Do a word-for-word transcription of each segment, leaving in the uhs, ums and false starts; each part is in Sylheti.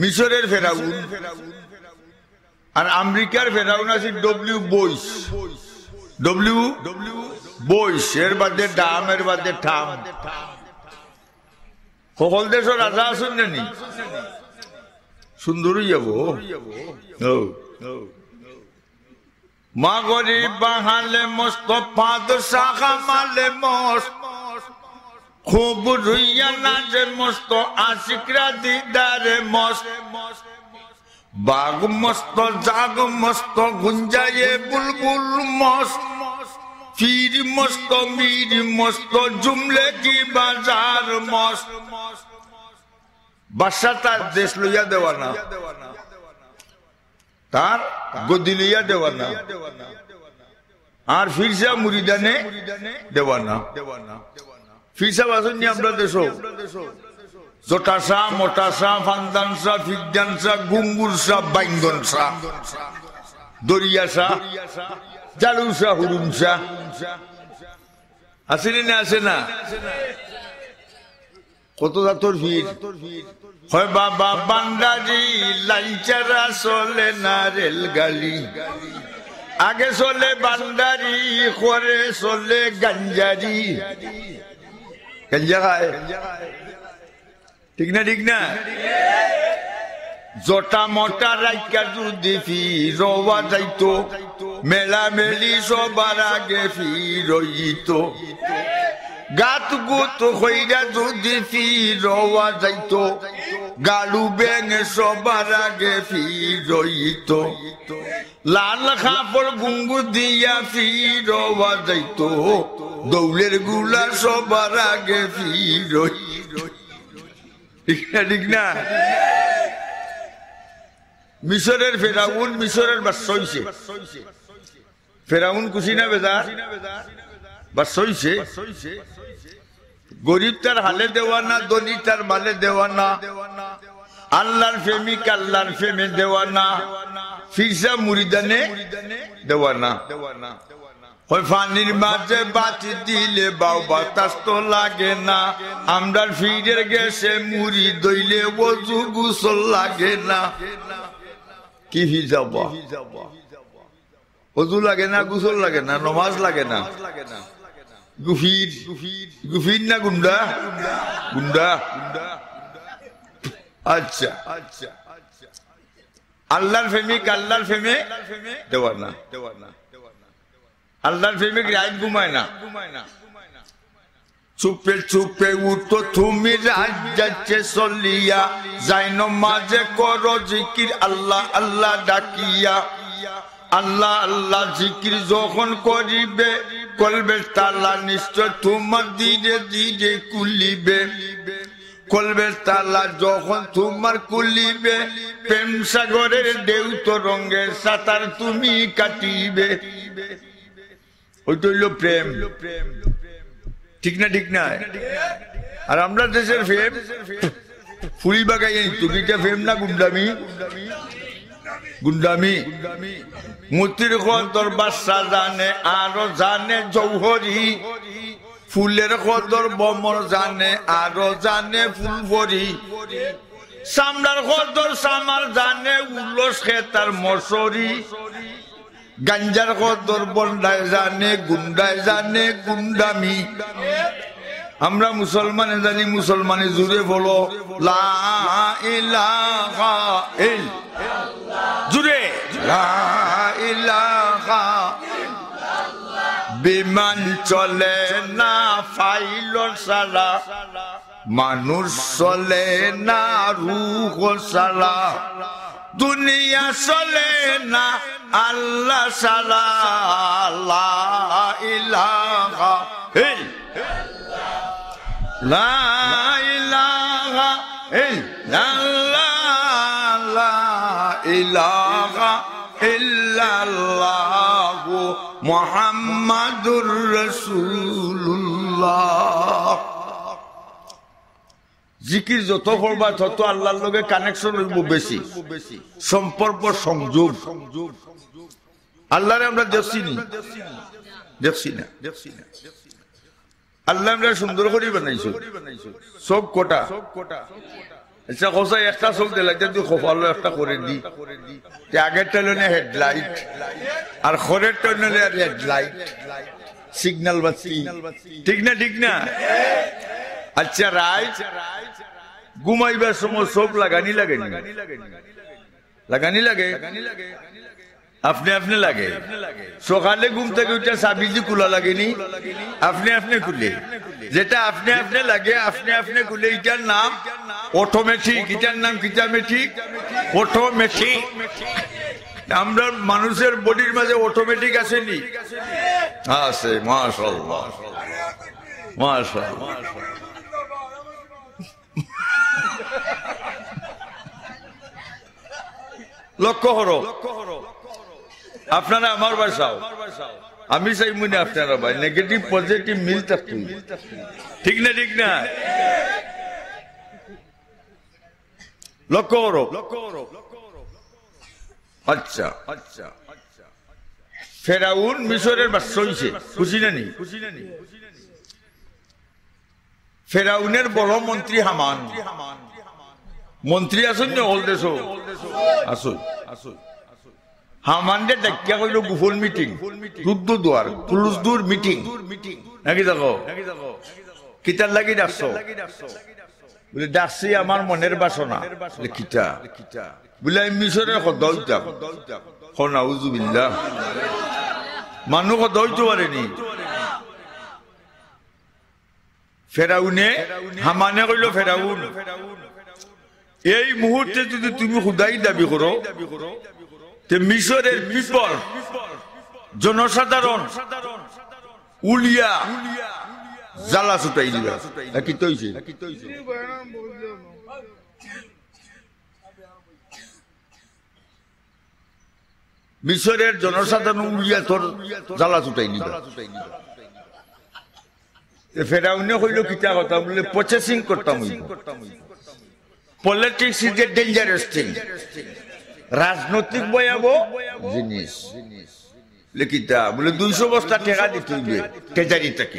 মিশরের ফেরাউন আর আমেরিকার ফেরাউন আছিল ডব্লিউ বুশ। ডব্লিউ বুশ, এর বাদে ডাম, এর বাদে ঠাম। হকল দেশর রাজা আছইন না নি? সুন্দরই যাব। ও। মা গরিব বাহালে মস্ত, পাদ শাখা মালে মস্ত। খুব রুইয়া নাচে মস্ত, আশিকরা দিদারে মস্ত। বাঘ মস্ত, জাগ মস্ত, গুঞ্জায়ে বুলবুল মস্ত। পীর মস্ত, মীর মস্ত, জুমলে কি বাজার মস্ত। বাদশা তার দেশ লইয়া দেওয়ানা, তার গদি লইয়া দেওয়ানা, আর ফিরসা মুরিদানে দেওয়ানা। ফিরসা বাসন নিয়ে আমরা দেশ, জটাসা, মোটাসা, ফান্দানসা, ফিদ্দানসা, গুঙ্গুরসা, বাইঙ্গনসা, দরিয়াসা, জালুসা, হুরুমসা। আছে নি না, আছে না? কত জাতর ভিড়। হয় বাবা বান্ডারি, লাইন ছাড়া চলে না রেলগাড়ি। আগে চলে বান্ডারি, পরে চলে গাঞ্জারি। গাঞ্জা খায়। ঠিক না, ঠিক না? জটা মটা রাইখা যুদি ফিরোয়া যাইতো, মেলা মেলি সবার আগে ফিরইতো। গাত গুত কইরা যুদি ফিরোয়া যাইতো, গাড়ু ব্যাঙ সবার আগে ফিরইতো। লাল কাপড় গুঙ্গু দিয়া ফিরোয়া যাইতো, দৌলের গুলা সবার আগে ফিরইতো। ঠিক না, ঠিক না? মিশরের ফেরাউন, মিশরের বাদশা অইছে। ফেরাউন খুশি না বেজার? বাদশা অইছে। গরিব তার হালে দেওয়ানা, ধনী তার মালে দেওয়ানা। আল্লাহর প্রেমিক আল্লাহর প্রেমে দেওয়ানা, ফিরসা মুরিদানে দেওয়ানা। ওই পানির মাঝে বাতি দিলে বাউ বাতাস তো লাগে না, আমরার পীরের গেছে মুড়ি দইলে অজু গোসল লাগে না। কি ফিরসা বা? অজু লাগে না, গোসল লাগে না, নমাজ লাগে না। গুফির, গুফির না গুন্ডা? গুন্ডা। আচ্ছা, আল্লাহর প্রেমিক আল্লাহর প্রেমে দেওয়ানা। আল্লাহর প্রেমিক রাইত ঘুমায় না। চুপে চুপে উঠো তুমি রাইত যাচ্ছে চলিয়া, যাই নমাজে করো জিকির আল্লাহ আল্লাহ ডাকিয়া। আল্লাহ আল্লাহ জিকির যখন করিবে, কলবের তালা নিশ্চয় তোমার ধীরে ধীরে খুলিবে। কলবের তালা যখন তোমার খুলিবে, প্রেম সাগরের ঢেউ তরঙ্গে সাঁতার তুমি কাটিবে। ওইটা অইলো প্রেম। ঠিক না, ঠিক না? আর আমরার দেশর প্রেম ফুড়ি বাগাইয়া নিত। ইটা প্রেম না গুন্ডামি? গুন্ডামি। মতির কদর বাদশা জানে, আরো জানে জৌহরি। ফুলের কদর ভ্রমর জানে, আরো জানে ফুলপরি। চামড়ার কদর চামার জানে, উলস খেতার মশরি। গাঞ্জার কদর বন্ডায় জানে, গুন্ডায় জানে গুন্ডামি। আমরা মুসলমানে জানি মুসলমানি, জুরে বলো, লা ইলাহা ইল-, জুরে, লা ইলাহা। বিমান চলে না পাইলট ছাড়া, মানুষ চলে না রুহ ছাড়া, দুনিয়া চলে না আল্লাহ ছাড়া। লা ইলাহা ইল-, লা ইলাহা ইল্লাল্লাহ, লা ইলাহা ইল্লাল্লাহু মুহাম্মাদুর রাসূলুল্লাহ। জিকির যত করবা, তত আল্লাহর লগে connection অইবো বেশি, সম্পর্ক, সংযোগ। আল্লাহরে আমরা দেখছি নি? দেখছি না। আল্লাহ আমরা সুন্দর করি বানাইছো, সব কটা। আচ্ছা, কও চাই, একটা চউখ দিলাইতা দি কপালো একটা করেদি। তে আগেরটা অইলো না হেডলাইট, আর খরেরটা অইলো না রেড লাইট, সিগন্যাল বাতি। ঠিক না, ঠিক না? আচ্ছা, রাইত ঘুমাইবার সময় চউখ লাগানি লাগে নি? লাগানি লাগে? আপনে আপনে লাগে। সকালে ঘুম থাকি উঠি চাবিদি খুলা লাগে নি? আপনে আপনে খুলে। যেটা আপনে আপনে লাগে, আপনে আপনে খুলে, ইটার নাম অটোমেটিক। ইটার নাম কিতা মেটিক? অটোমেটিক। আমরার মানুষর বডির মাঝে অটোমেটিক আছে নি? আছে, মাশাআল্লাহ, মাশাআল্লাহ। লক্ষ্য করো, আপনারা আমার বায় চাও, আমি চাইমু নি আপনারার বায়, নেগেটিভ পজিটিভ মিল থাকতো। ঠিক না, ঠিক না? লক্ষ্য করো। আচ্ছা, আচ্ছা, ফেরাউন মিশরের বাদশা অইছে, খুশি না নি? ফেরাউনের বড় মন্ত্রী হামান। মন্ত্রী আছইন নি হকল দেশো? আছইন। হামানরে ডাকিয়া কইলো গোপন মিটিং, রুদ্ধ দুয়ার, ক্লোজ ডোর মিটিং। নাকি দেখো? কিতার লাগি ডাকছো? বুলে, ডাকছি আমার মনের বাসনা। বুলে, কিতা? বুলে, আমি মিশরের খোদা অইতাম। কও নাউজুবিল্লাহ। মানুষ খোদা অইতো পারে নি। ফেরাউনে, হামানে কইলো, ফেরাউন, এই মুহূর্তে যদি তুমি খুদাই দাবি করো, তে মিশরের পিপল, জনসাধারণ উলিয়া জ্বালা ছুটাই দিবা। এ কিতা অইছে? মিশরের জনসাধারণ উলিয়া তোর জ্বালা ছুটাই নিবা। তে ফেরাউনে কইলো, কিতা কথা? বুলে, প্রসেসিং করতাম অইবো। Politics is a dangerous thing. রাজনৈতিক ভয়াবহ জিনিস। বুলে, কিতা? বুলে, দুইশো বস্তা টেকা দিতে অইবে ট্রেজারি থাকি।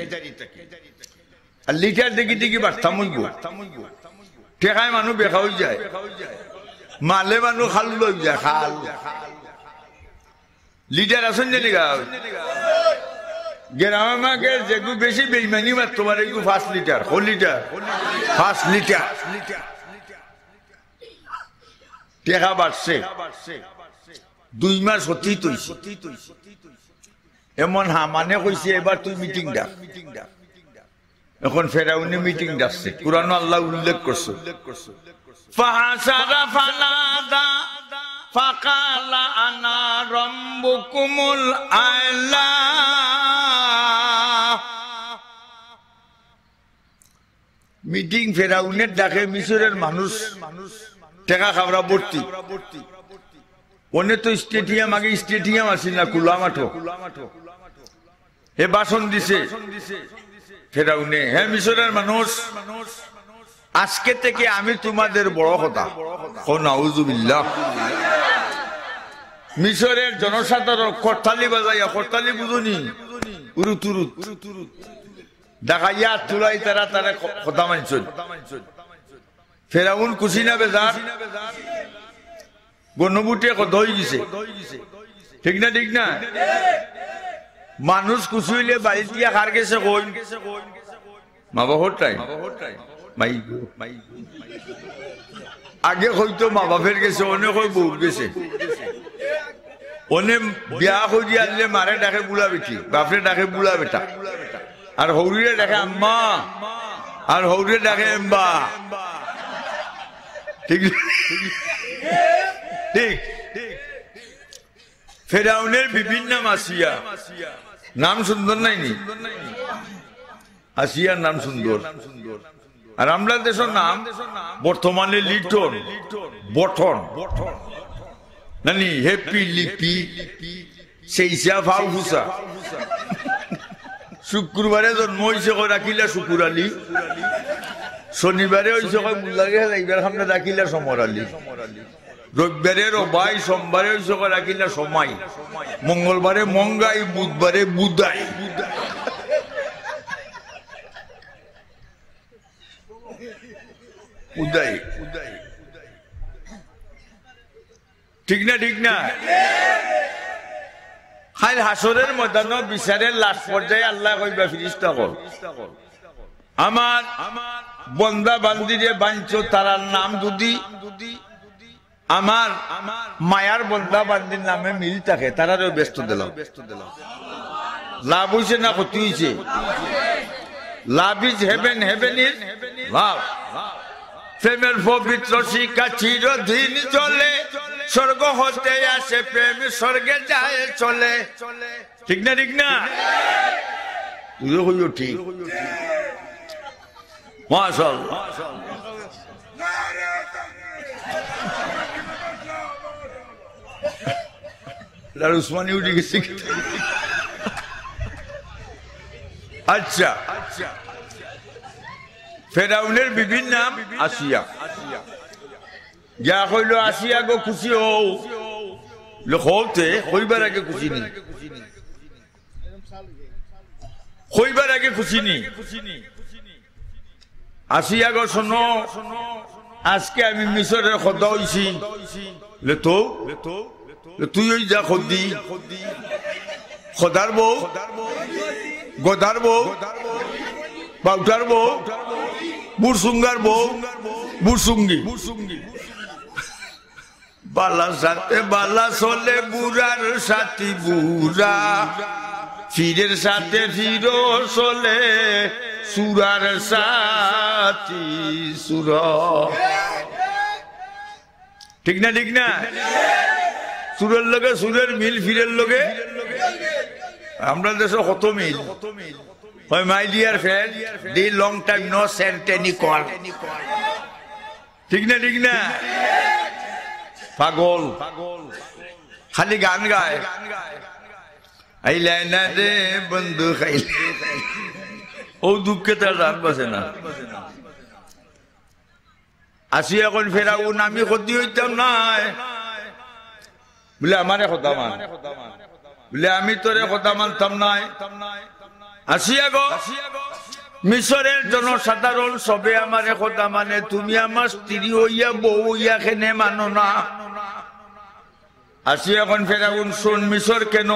আর লিটার দেখি দেখি বাড়তাম অইবো। টেকায় মানুষ বেকা অই যায়, মালে মানুষ খাল অই যায়, খাল। লিটার আছইন নি গাঁও? গ্রামে মাগে যেগু বেশি বেইমানি মারতো পারে, এগু পাঁচ লিটার, কয় লিটার? পাঁচ লিটার। টেকা বাড়ছে, দুই মাস অতীত অইছে। এমন হামানে কইছে, এবার তুই মিটিং ডাক। এখন ফেরাউনে মিটিং ডাকছে, কোরআনো আল্লায় উল্লেখ করছে, فحشر فنادى فقال أنا ربكم الأعلى। মিটিং ফেরাউনের ডাকে মিশরের মানুষ টেকা খাওরা ভর্তি। অনে তো স্টেডিয়াম, আগে স্টেডিয়াম আছিল না, খোলা মাঠো। হে ভাষণ দিছে ফেরাউনে, হে মিশরের মানুষ, আজকে থেকে আমি তোমাদের বড় খোদা। কও নাউজুবিল্লাহ। মিশরের জনসাধারণ করতালি বাজাইয়া, করতালি বুঝো নি? উরুত উরুত। ডাকাইয়া তুলাই তারা তারা খ-, খোদা মানছইন। ফেরাউন খুশি না বেজার? গণভোটে খোদা অইগেছে। ঠিক না, ঠিক না? মানুষ খুশি অইলে বাড়িত গিয়া কার গেছে কইন? মা বাপর টাইম। মাই গো। আগে কইতো মা বাপর গেছে, অনে কয় বউর গেছে। অনে বিয়া করি আনলে মারে ডাকে বুলা বেটি, বাপরে ডাকে বুলা বেটা। আর হউরিরে ডাকে আম্মা, আর হউরিরে ডাকে এম্বা। ঠিক, ঠিক। ফেরাউনের বিবির নাম আসিয়া, নাম সুন্দর নায় নি? আসিয়ার নাম সুন্দর। আর আমরার দেশর নাম বর্তমানে লিটন, বটন, নানি, হ্যাপি, লিপি, সেইসা, ফাউফুসা। শুক্রবারে জন্ম অইছে কয় রাখিলা শুকুর আলী, শনিবারে অইছে কয় মুল্লারে হেলাইবার সামনে রাখিলা সমর আলী, রবিবারে রবাই, সোমবারে অইছে কয় রাখিলা সমাই, মঙ্গলবারে মঙ্গাই, বুধবারে বুধাই। উদয়। ঠিক না, ঠিক না? কাইল হাশরের ময়দানো বিচারের লাশ পর্যায়ে আল্লায় কইবা, ফিরিস্তা অকল, আমার বন্দা বান্দিরে বানছো, তারার নাম যদি আমার মায়ার বন্দা বান্দির নামে মিল থাকে, তারারেও বেহেস্ত দিলাও। লাভ অইছে না ক্ষতি অইছে? Love is heaven, heaven is love. প্রেমের পবিত্র শিখা চিরদিন জ্বলে, স্বর্গ হতে আসে প্রেম, স্বর্গে যায় চলে। ঠিক না, ঠিক না? তুইও কইও ঠিক। মাশাআল্লাহ। লাল উসমানী উঠি গেছে। আচ্ছা, ফেরাউনের বিবির নাম আসিয়া। গিয়া কইল, "আসিয়া গো, খুশি হও।" বলে, "হওতে, কইবার আগে খুশি নি?" কইবার আগে খুশি নি? আসিয়া গো, শোনো, আজকে আমি মিশরের খোদা অইছি। বলে, "তো?" বলে, "তুই ওই যা খোদি, খোদার বউ, গদার বউ, বাউটার বউ, বুরসুঙ্গার বউ, বুরসুঙ্গি।" বালা সাথে বালা চলে, বুড়ার সাথে বুড়া, ফিরের সাথে ফিরো চলে, সুরার সাথে সুর। ঠিক না, ঠিক না? সুরের লগে সুরের মিল, ফিরের লগে। আমরা দেশে কত মিল। হয়, "My dear friend, the long time no send any call।" ঠিক না, ঠিক না? পাগল। খালি গান গায়। "আইলে না রে বন্ধু, খাইলে।" ও দুঃখে তার রাত বাঁচে না। আসিয়া কইন, "ফেরাউন, আমি খোদি অইতাম নায়।" বলে, "আমারে খোদা মান।" বলে, "আমি তোরে খোদা মানতাম নায়।" আসিয়া গো, মিশরের জনসাধারণ সবে আমারে খোদা মানে, তুমি আমার স্ত্রী অইয়া, বউ অইয়া কেনে মানো না? আসিয়া কইন, "ফেরাউন, শোন, মিশর কেন,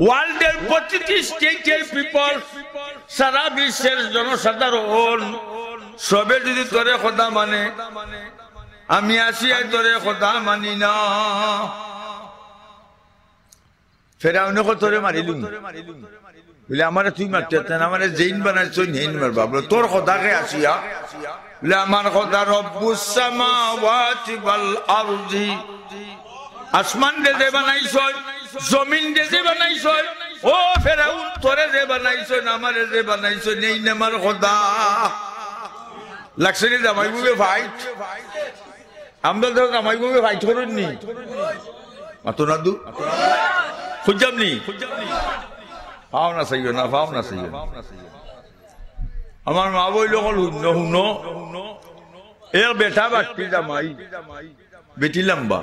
ওয়ার্ল্ডের প্রতিটি স্টেটের পিপল, সারা বিশ্বের জনসাধারণ সবে যদি তোরে খোদা মানে, আমি আসিয়ায় তোরে খোদা মানি না।" ফেরাউনে কয়, "তোরে মারিলুম।" বলে, "আমারে তুই মারতে পারতে না, আমারে যেইন বানাইছইন হেইন মারবা।" বলে, "তোর খোদা কে আসিয়া?" বলে, "আমার খোদা রব্বুস সামাওয়াতি ওয়াল আরদি।" আসমান দে যে বানাইছইন, জমিন দে যে বানাইছইন, ও ফেরাউন, তোরে যে বানাইছইন, আমারে যে বানাইছইন, এইন আমার খোদা। লাগছে নি জামাই বউয়ে ফাইট? আমরা তো জামাই বউয়ে ফাইট করইন নি? মাতো না দু? খুঁজাম নি? পাও না চাইও না, পাও না চাইও না। আমার মা বইন অকল হুনো, হুনো। এর বেটা বাট্টি জামাই, বেটি লম্বা।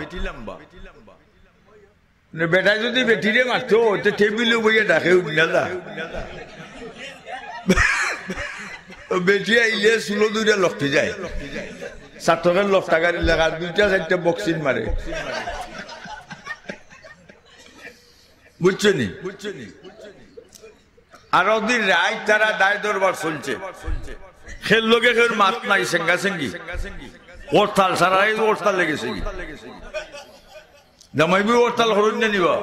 মানে বেটায় যদি বেটিরে মারতো, তে টেবিলো বইয়া ডাকে উঠি না যা। বেটি আইলে চুলো দুইটা লটকি যায়। ছাত্রকে লটকানির লাগি দুইটা চাইরটা বক্সিং মারে। বুঝছো নি? আর ওদিন রাইত তারা দায় দরবার চলছে। কেউর লগে কেউর মাত নাই, সেঙ্গাসেঙ্গি। হরতাল, সারা রাইত হরতাল লেগেছে। জামাই বউ হরতাল করইন না নি বা?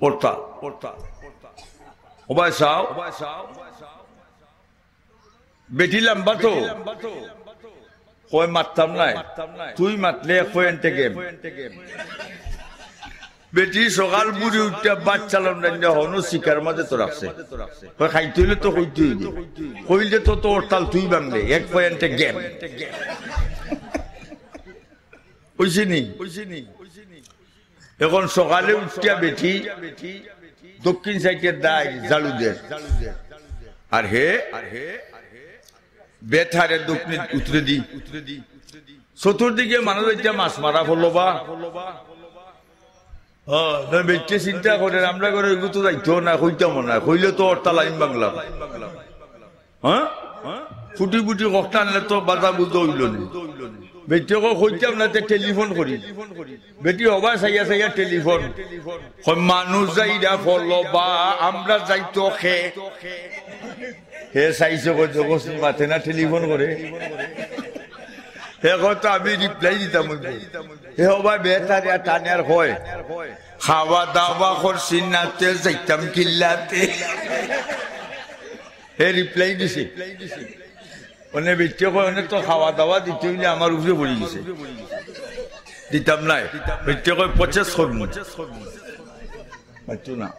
হরতাল। ও ভাই সাব, বেটি লম্বা তো, কয় মাততাম নায়, তুই মাতলে এক পয়েন্টে গেম। বেটি সকাল বুড়ি উঠিয়া ভাত চালান রান্না হনো শিকার মাঝে তো রাখছে, কয় খাইতে অইলে তো কইতে অইবো, কইলে তো তোর হরতাল তুই ভাঙলে, এক পয়েন্টে গেম। অইছে নি? এখন সকালে উঠিয়া বেটি দক্ষিণ সাইডের দায় ঝাড়ু দের, আর হে বেটারে দক্ষিণ উত্তরেদি। চতুর্দিকে মানুষ ইটা মাছ মারা পড়লো বা। হ্যাঁ, না, বেটিয়ে চিন্তা করের, আমরা ঘরে ওইগু তো যাইতো না, কইতামও না, কইলে তো হরতাল আমি ভাঙলাম। হ্যাঁ, ফুটি ফুটি কথা আনলে তো বাজা বুঝা অইলো নি। বেটিয়ে কয়, "কইতাম না, তে টেলিফোন করি।" বেটি হবায় চাইয়া চাইয়া টেলিফোন। কয়, "মানুষ যাইরা ফলো বা আমরা যাইতো খে।" হে চাইছে, কয়, "জগৎ মাতে না, টেলিফোন করে।" হে কয়, "তো আমি রিপ্লাই দিতাম অইবো।" হে হবায় বেতারে আর টানে আর কয়, "খাওয়া দাওয়া করছি না, তে যাইতাম কিল্লাতে।" হে রিপ্লাই দিছে। অনে বেটিয়ে কয়, "অনে তো খাওয়া দাওয়া দিতে অইলে আমার উপরে পড়ি গেছে, দিতাম নায়।" বেটিয়ে কয়, "পচেস করমু।" মাততো না।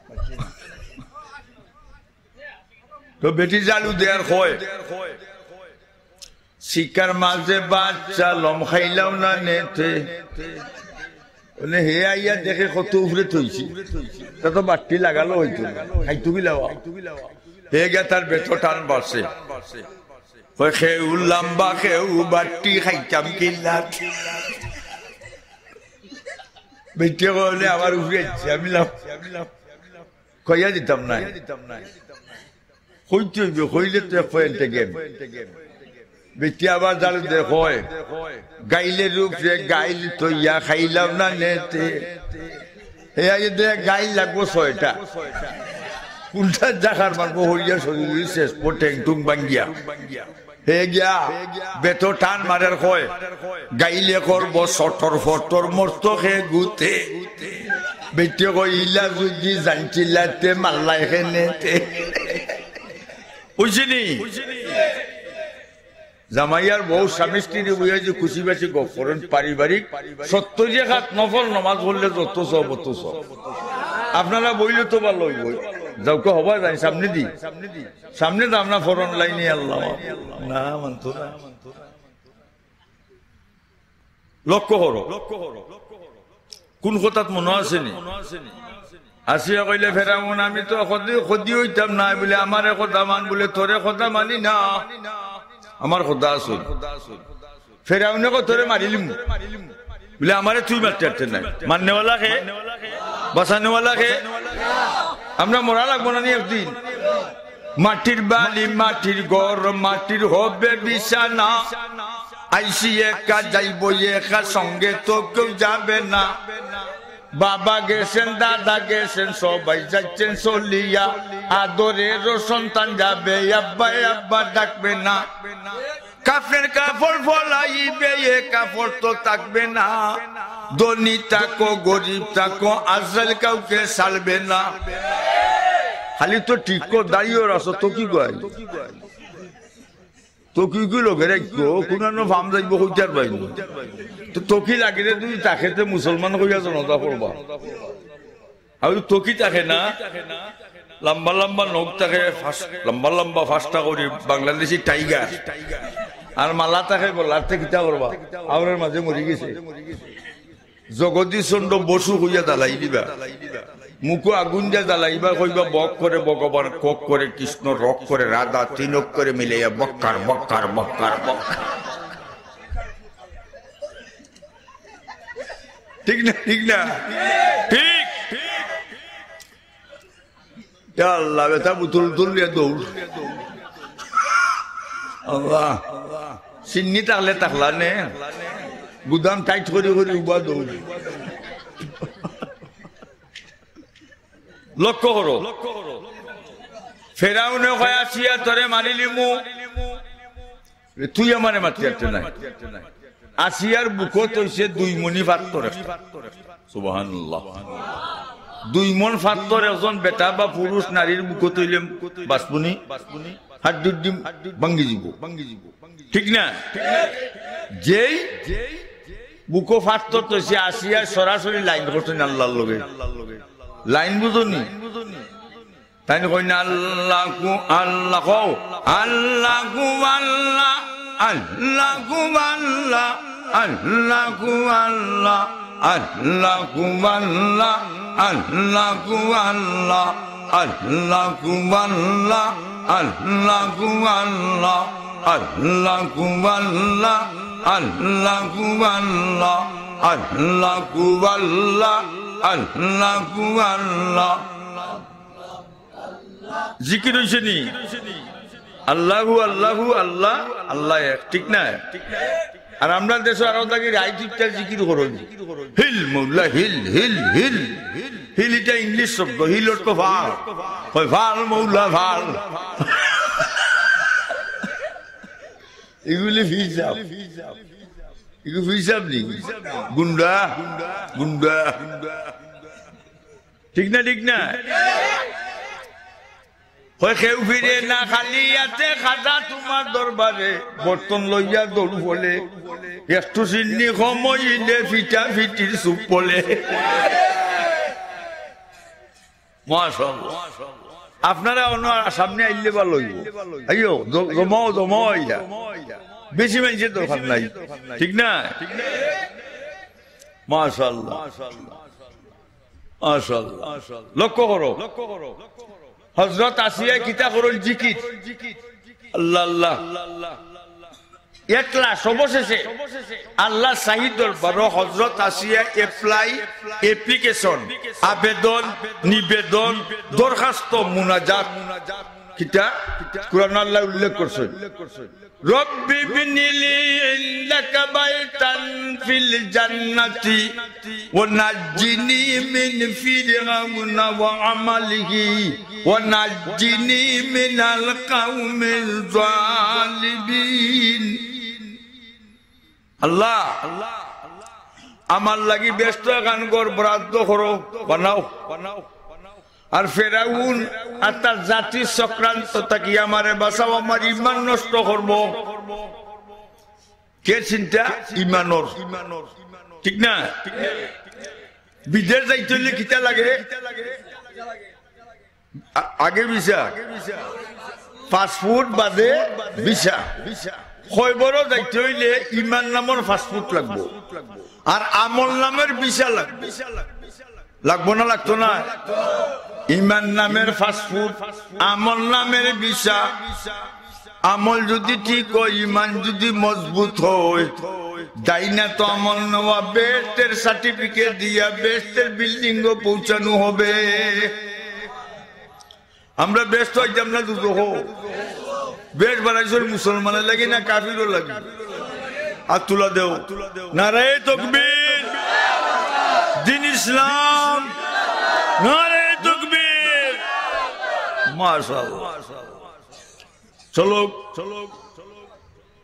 তো বেটি জালু দেয়ার কয়, "শিকার মাঝে বাচ্চা লম খাইলাও না নেতে।" অনে হে আইয়া দেখে কত উপরে থইছি, তা তো বাট্টি লাগালো অইতো না, খাইতো কিলা বা। হে গিয়া তার বেটো টান বাড়ছে, কয়, "খেউ লাম্বা খেউ বাট্টি খাইতাম কিল্লাত।" বেটিয়ে কয়, "অনে আমার উপরে আইছে, আমি লাম-" কইয়া দিতাম নায়। কইতে অইবো, কইলে তো এক পয়েন্টে গেম। বেটি আবার জালু দে কয়, "গাইলের উপরে গাইল তইয়া খাইলাম না নেতে।" হে আগে দে গাইল লাগবো ছয়টা। কুনটা জাগার মারবো হইয়া শরীর শেষ পো ঠ্যাং টুং ভাঙ্গিয়া। হে গিয়া, বেটো টান মারের কয়, "গাইলে করবো সটর ফটর মরতো খে গুতে।" বেটিয়ে কয়, "ইলা যুদি জানছিলাতে মারলায় কেনে তে।" বুঝছনি? জামাই আর বউ স্বামী স্ত্রী বইয়া যে খুশি বাসি গপ করইন, পারিবারিক সত্য যে খাত নফল নমাজ পড়লে যত সব অত সব। আপনারা বইলে তো ভালা অইবো। যাউক্কা হবায় যাইন সামনেদি। সামনে তো আমরা ফরন লাইনে আল্লাহ। না, মানতো না। লক্ষ্য করো, কুন কথাত মনো আছেনি? আসিয়া কইলে, "ফেরাউন, আমি তো কদি, কদি অইতাম নায়, বুলে, আমারে কথা মান, বুলে, তোরে কথা মানি না, আমার কথা আছে।" ফেরাউনে কয়, "তোরে মারিলিমু।" বুলে, "আমারে তুই মারতে পারতে নায়।" মারনেওয়ালা খে? বাঁচানেওয়ালা খে? আমরা মরা লাগবো না নি একদিন? মাটির বাড়ি, মাটির ঘর, মাটির হবে বিছানা। আইছি একা, যাইবো একা, সঙ্গে তো কেউ যাবে না। বাবা গেছেন, দাদা গেছেন, সবাই যাচ্ছেন চলিয়া। আদরেরও সন্তান যাবে, আব্বা আব্বা ডাকবে না। কাফনের কাপড় ফলাইবে, এ কাপড় তো থাকবে না। ধনী থাকো, গরিব থাকো, আজরাইল কাউকে ছাড়বে না। খালি তো ঠিক কর, দাড়িও রাখো, তো কি কয়? তো কি কি লগে রাখো, কুনানো ফাম যাইবো, কইতার বাইরে। তো, তো কি লাগে রে, তুই তাকে তে মুসলমান কইয়া জনতা করবা। আর তো কি থাকে না, লম্বা লম্বা নখ থাকে, ফাঁস-, লম্বা লম্বা ফাঁসটা করি বাংলাদেশি টাইগার। আর মালা থাকে গলাতে, কিতা করবা? আওরের মাঝে মরি গেছে। জগদীশ চন্দ্র বসু কইয়া জ্বালাই দিবা। মুখো আগুন দিয়া জ্বালাইবা, কইবা, "বক করে ভগবান, কক করে কৃষ্ণ, রক করে রাধা, তিন অক্ষরে মিলাইয়া বক্কার, বক্কার, বক্কার, বক্কার।" ঠিক না, ঠিক না? ঠিক। ইয়া আল্লাহ, বেটা বুতুল উতুল নিয়া দৌড়। আল্লাহ, সিন্নি থাকলে থাকলা নে, গুদাম টাইট করি করি উবা দৌড়। লক্ষ্য করো, ফেরাউনে কয়, "আসিয়া তোরে মারিলিমু।" এ, তুই আমারে মারতে পারতে নাই। আসিয়ার বুকো তইছে দুই মনি ফাত্তর একটা। সুবহানাল্লাহ। দুই মন ফাত্তর একজন বেটা বা পুরুষ নারীর বুকো তইলে বাঁচবনি? হাড্ডি উড্ডি ভাঙ্গি দিব। ঠিক না? যেই বুকো ফাত্তর তইছে, আসিয়া সরাসরি লাইন করছেন আল্লাহর লগে। লাইন বুঝনি? তাইন কইন, "আল্লাহু আল্লাহ, কও, আল্লাহু আল্লাহ, আল্লাহু আল্লাহ, আল্লাহু আল্লাহ, আল্লাহু আল্লাহ, আল্লাহু আল্লাহ, আল্লাহু আল্লাহ, আল্লাহু আল্লাহ, আল্লাহু আল্লাহ, আল্লাহু আল্লাহ, আল্লাহু আল্লাহ, আল্লাহু আল্লাহ।" জিকির হইছে নি? আল্লাহু আল্লাহু আল্লাহ, আল্লাহ এক, ঠিক না? আর আমরার দেশো আরো থাকি রাইত উঠিয়া জিকির করইন, হিল মৌলা হিল, হিল হিল। হিল ইটা ইংলিশ শব্দ, হিল অর্থ ফাল। কয়, "ফাল মৌলা ফাল।" ইগুলি ফির সাব। ইগু ফির সাব নি? গুন্ডা, গুন্ডা। ঠিক না, ঠিক না? কয়, "কেউ ফিরে না খালি আতে, খাজা তুমার দরবারে, বর্তন লইয়া দৌড় ফলে, একটু সিন্নি কম অইলে ফিটা ফিটির চুপ পড়ে।" মাশাআল্লাহ। আপনারা অন্য সামনে আইলে ভালা অইবো। আইও, জ-, জমাও, জমাও আইয়া। বেশি মানষর দরকার নাই। ঠিক না? মাশাআল্লাহ। মাশাআল্লাহ। লক্ষ্য করো। হযরত আসিয়ায় কিতা করইন? জিকির। আল্লাহ, আল্লাহ। At last, অবশেষে আল্লাহর শাহী দরবারো হযরত আসিয়া apply, application, আবেদন, নিবেদন, দরখাস্ত, মুনাজাত, কিতা? কুরআনো আল্লায় উল্লেখ করছইন, "রব্বি ইবনিলি ইনদাকা বাইতান ফিল জান্নাতি ওয়া নাজ্জিনি মিন ফিরআউনা ওয়া আমালিহি ওয়া নাজ্জিনি মিনাল কাউমিজ জালিমিন।" আল্লাহ, আমার লাগি বেহেস্তো এখান ঘর বরাদ্দ করো, বানাও। আর ফেরাউন আর তার জাতির চক্রান্ত থাকি আমারে বাঁচাও, আমার ইমান নষ্ট করবো। কে চিন্তা? ইমানর। ঠিক না? বিদেশ যাইতে অইলে কিতা লাগে? আ-, আগে ভিসা, পাসপোর্ট বাদে ভিসা। কয়বরো যাইতে অইলে ইমান নামর পাসপোর্ট লাগবো, আর আমল নামর ভিসা লাগবো। লাগবো না, লাগতো না? ইমান নামর পাসপোর্ট, আমল নামর ভিসা। আমল যুদি ঠিক অয়, ইমান যুদি মজবুত অয়, দাইনা তো আমল নেওয়া বেহেস্তের সার্টিফিকেট দিয়া বেহেস্তের বিল্ডিংও পৌঁছানো হবে। আমরা বেহেস্তো আইতাম না দুজখো? বেহেস্ত বানাইছইন মুসলমানর লাগি না কাফিরর লাগি? আত তুলা দেও। নারায়ে তাকবীর, দ্বীন ইসলাম, নারায়ে তাকবীর। মাশাআল্লাহ। চলো,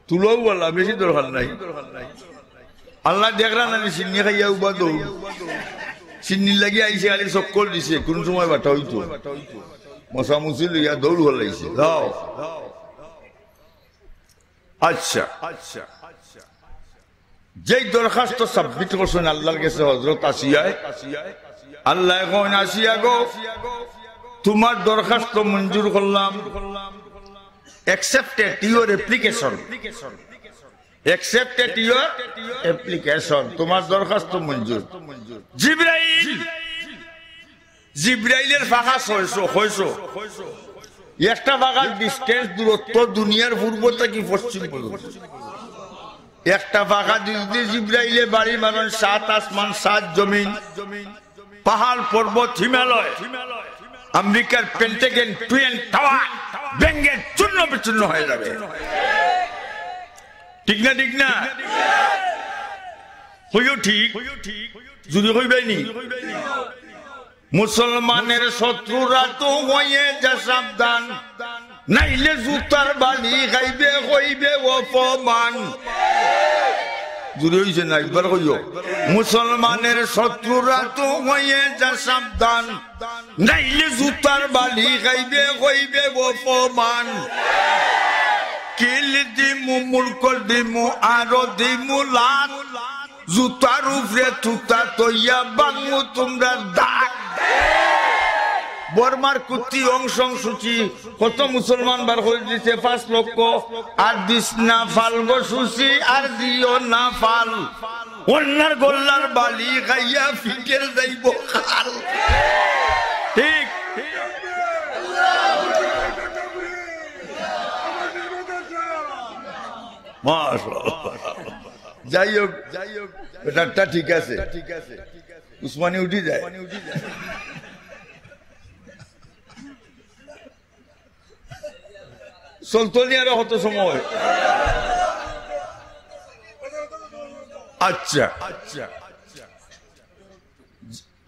তুলাও বালা, বেশি দরকার নাই। আল্লায় দেখরা না নি, সিন্নি খাইয়া উবা দৌড়। সিন্নির লাগি আইছে, খালি চক্কর দিছে, কুন সময় বাটা অইতো। মশামুছি লইয়া দৌড় ফালাইছে। যাও। আচ্ছা, যেই দরখাস্ত submit করছইন আল্লাহর গেছে হযরত আসিয়ায়, আল্লায় কইন, "আসিয়া গো, তুমার দরখাস্ত মঞ্জুর করলাম, accepted your application, accepted your application, তুমার দরখাস্ত মঞ্জুর।" জিব্রাইল, জিব্রাইলর পাখা ছয়শো, ছয়শো। একটা পাখার distance, দূরত্ব দুনিয়ার পূর্ব থাকি পশ্চিম পর্যন্ত। একটা পাখা দি যুদি জিব্রাইলে বাড়ি মারইন, সাত আসমান, সাত জমিন, পাহাড়, পর্বত, হিমালয়, আমেরিকার পেন্টাগন, টুইন টাওয়ার ভেঙ্গে চূর্ণ বিচূর্ণ হয়ে যাবে। ঠিক না, ঠিক না? কইও ঠিক, জুরে কইবায় নি। মুসলমানের শত্রুরা তো হয়ে যা সাবধান, নাইলে জুতার বালি খাইবে, হইবে অপমান। জুরে অইছে না, একবার কইও। মুসলমানের শত্রুরা তো হয়ে যা সাবধান, নাইলে জুতার বালি খাইবে, হইবে অপমান। কিল দিমু, মুলকর দিমু, আরো দিমু লাত। জুতার উপরে তুতা তইয়া বাংমু তুমরার দাঁত। বর্মার কুত্তি অং সং সুচি, কত মুসলমান বার করি দিছে পাঁচ লক্ষ। আর দিস না ফাল গো সুচি, আর দিও না ফাল। অন্যার গল্লার বালি খাইয়া ফিটের যাইবো খাল। ঠিক। মাশাআল্লাহ। যাই হোক, বেটারটা ঠিক আছে। উসমানী উঠি যায়। চলতো নি আরো কত সময়? আচ্ছা,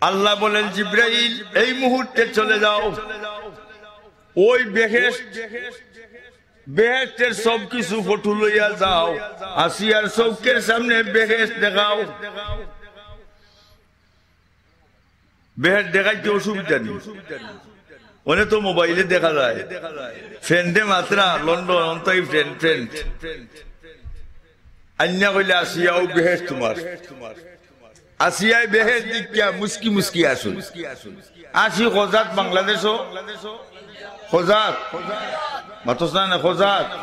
আল্লাহ বলেন, "জিব্রাইল, এই মুহূর্তে চলে যাও, ওই বেহেশত, বেহেশতের সব কিছু ফটো লইয়া যাও, আসিয়ার চউখের সামনে বেহেশত দেখাও।" বেহেশত দেখাইতে অসুবিধা নি, অনে তো মোবাইলে দেখা যায়। ফ্রেন্ডে মাতরা লন্ডন, অন্তই ফ্রেন্ড, ফ্রেন্ড। আইন্না কইলে, "আসিয়া, অউ বেহেশত তুমার।" আসিয়ায় বেহেশত দেখিয়া মুস্কি মুস্কি আসে। আসি খোজাত বাংলাদেশো, খোজাত। মাতস না, না, খোজাত।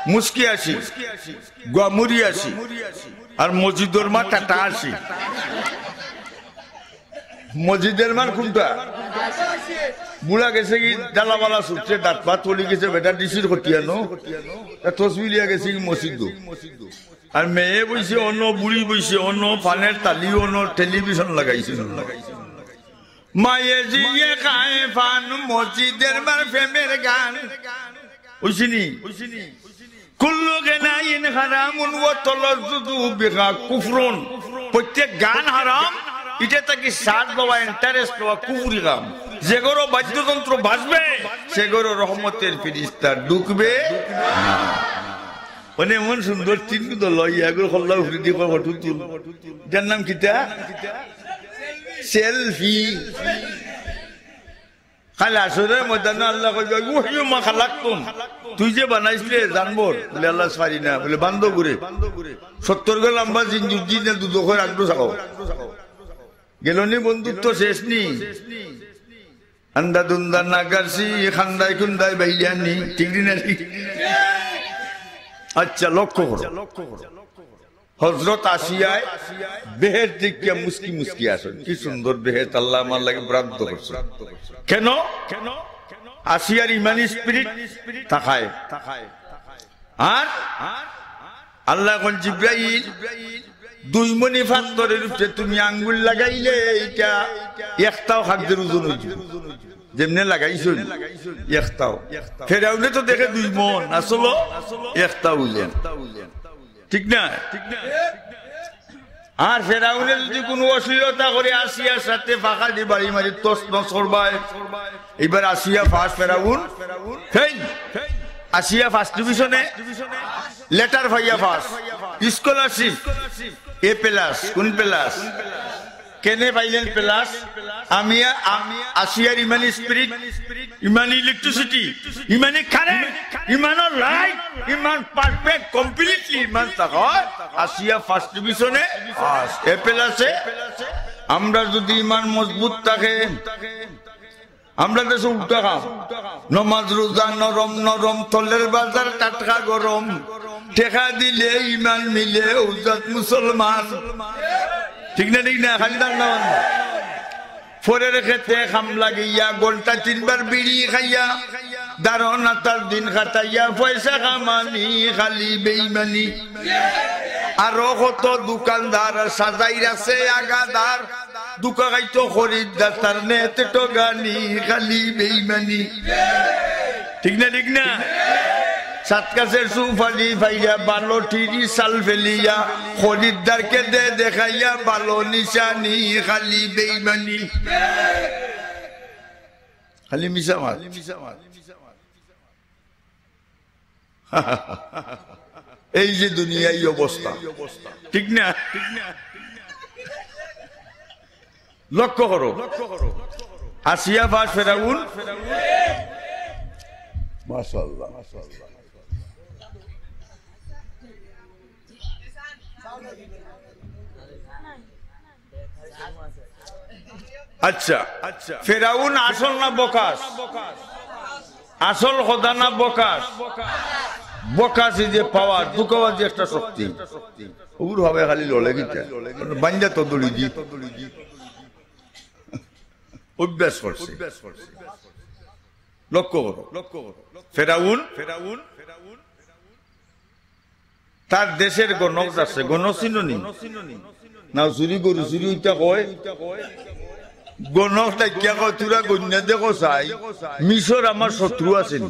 মুস্কি আসি, গুয়ামুরি আসি, আর মসজিদর মা টাটা আসি। মসজিদর মার কুনটা? বুড়া গেছে কি, ডালাবালা ছুটছে, দাঁত পাত পড়ি গেছে, বেটা ডিসির খতিয়ানো। তা তসবি লিয়া গেছে কি মসজিদো। আর মেয়ে বইছে অনো, বুড়ি বইছে অনো, ফানের তালি অনো, টেলিভিশন লাগাইছে অনো। মায়ে জিয়ে খায় ফান, মসজিদর মার প্রেমের গান। বুঝছিনি? কুল্লু গেনাইন হারামুন ওয়া তালাজ্জুজু বিহা কুফরুন। প্রত্যেক গান হারাম, ইটা থাকি স্বাদ লওয়া, ইন্টারেস্ট লওয়া কুফরি কাম। যে ঘরো বাদ্যযন্ত্র বাজবে, সে ঘরো রহমতের ফিরিস্তা ঢুকবে না। মানে এমন সুন্দর তিন দল, ইয়া ঘর খল্লা উফরি দি কয় ফটো তুল। যার নাম কিতা? সেলফি। কাইল হাশরর ময়দানো আল্লায় কইবা, "উহিয়ু মা খালাকতুম।" তুই যে বানাইছলে জানবর, বলে, "আল্লাহ, পারি না।" বলে, "বান্দো ঘুরে। সত্তর গো লম্বা জিন জুজি না দুদকর আগডু চাও।" গেল নি বন্ধুত্ব শেষ নি? আন্দা দুন্দা না গারছি, খান্দাই খুন্দাই বাইলিয়া নি। ঠিক নি না ঠিক? আচ্ছা, লক্ষ্য করো। হজরত আসিয়ায় বেহেশত দেখিয়া মুস্কি মুস্কি আসেন। কি সুন্দর বেহেশত, আল্লায় আমার লাগি বরাদ্দ করছে। কেন? আসিয়ার ইমানি স্পিরিট থাকায়। আর আল্লায় কইন, "জিব্রাইল, দুই মণি পাত্থরর উপরে তুমি আঙ্গুল লাগাইলে ইটা একটাও খাদ্যর ওজন অইযিবো।" যেমনে লাগাইছইন একটাও। ফেরাউনে তো দেখে দুই মণ, আসলে একটাও ওজন। ঠিক না? আর ফেরাউনে যদি কুনু অশ্লীলতা করে আসিয়ার সাথে ফাঁকা দি বাড়ি মারি তছ নছ করবায়। এইবার আসিয়া ফার্স্ট, ফেরাউন ফেইল। আসিয়া ফার্স্ট ডিভিশনে লেটার পাইয়া ফার্স্ট, স্কলারশিপ এ প্লাস। কোন প্লাস? কেনে পাইলেন প্লাস? আমি, আমি আসিয়ার ইমানি স্পিরিট, ইমানি ইলেকট্রিসিটি, ইমানি কারেন্ট, ইমানর লাইট, ইমান পারফেক্ট, কমপ্লিটলি ইমান থাকায় আসিয়া ফার্স্ট ডিভিশনে ফার্স্ট, এ প্লাসে। আমরা যদি ইমান মজবুত থাকে, আমরা দেশো উল্টা কাম। নমাজ রোজা নরম নরম, তলের বাজার টাটকা গরম। টেকা দিলে ইমান মিলে, অউজাত মুসলমান। ঠিক না, ঠিক না? খালি দান না বান্দা। পরের খেতে কাম লাগিয়া, ঘন্টা তিনবার বিড়ি খাইয়া, দারো নাতার দিন কাটাইয়া, পয়সা কামানি খালি বেইমানি। আরো কত দোকানদার সাজাইর আছে আগাদার, ধুকা খাইতো খরিদ্দার, তার নেতে ঠগানি, খালি বেইমানি। ঠিক না, ঠিক না? সাত গাছের সুপারি পাইয়া, বারো টিরি চাল ফেলিয়া, খরিদ্দারকে দে দেখাইয়া, ভালো নিশানি, খালি বেইমানি। খালি মিছা মাত। এই যে দুনিয়ার অবস্থা, ঠিক না? লক্ষ্য করো, আসিয়া ফার্স্ট, ফেরাউন। মাশাআল্লাহ, মাশাআল্লাহ। আচ্ছা, ফেরাউন আসল না বকাস? আসল খোদা না বকাস? বকাস is a power, ধুকাবাজি একটা শক্তি। ওগুর ভাবে খালি লড়ে কিতা? বান্দা তো দড়ি দি। অভ্যাস করছে। লক্ষ্য করো, ফেরাউন, তার দেশের গণক আছে, গণক চিনো নি? না, চুরি গরু চুরি ওইটা কয়। গণক ডাকিয়া কয়, "তোরা গন্যা দেখো চাই, মিশর আমার শত্রু আছে নি?"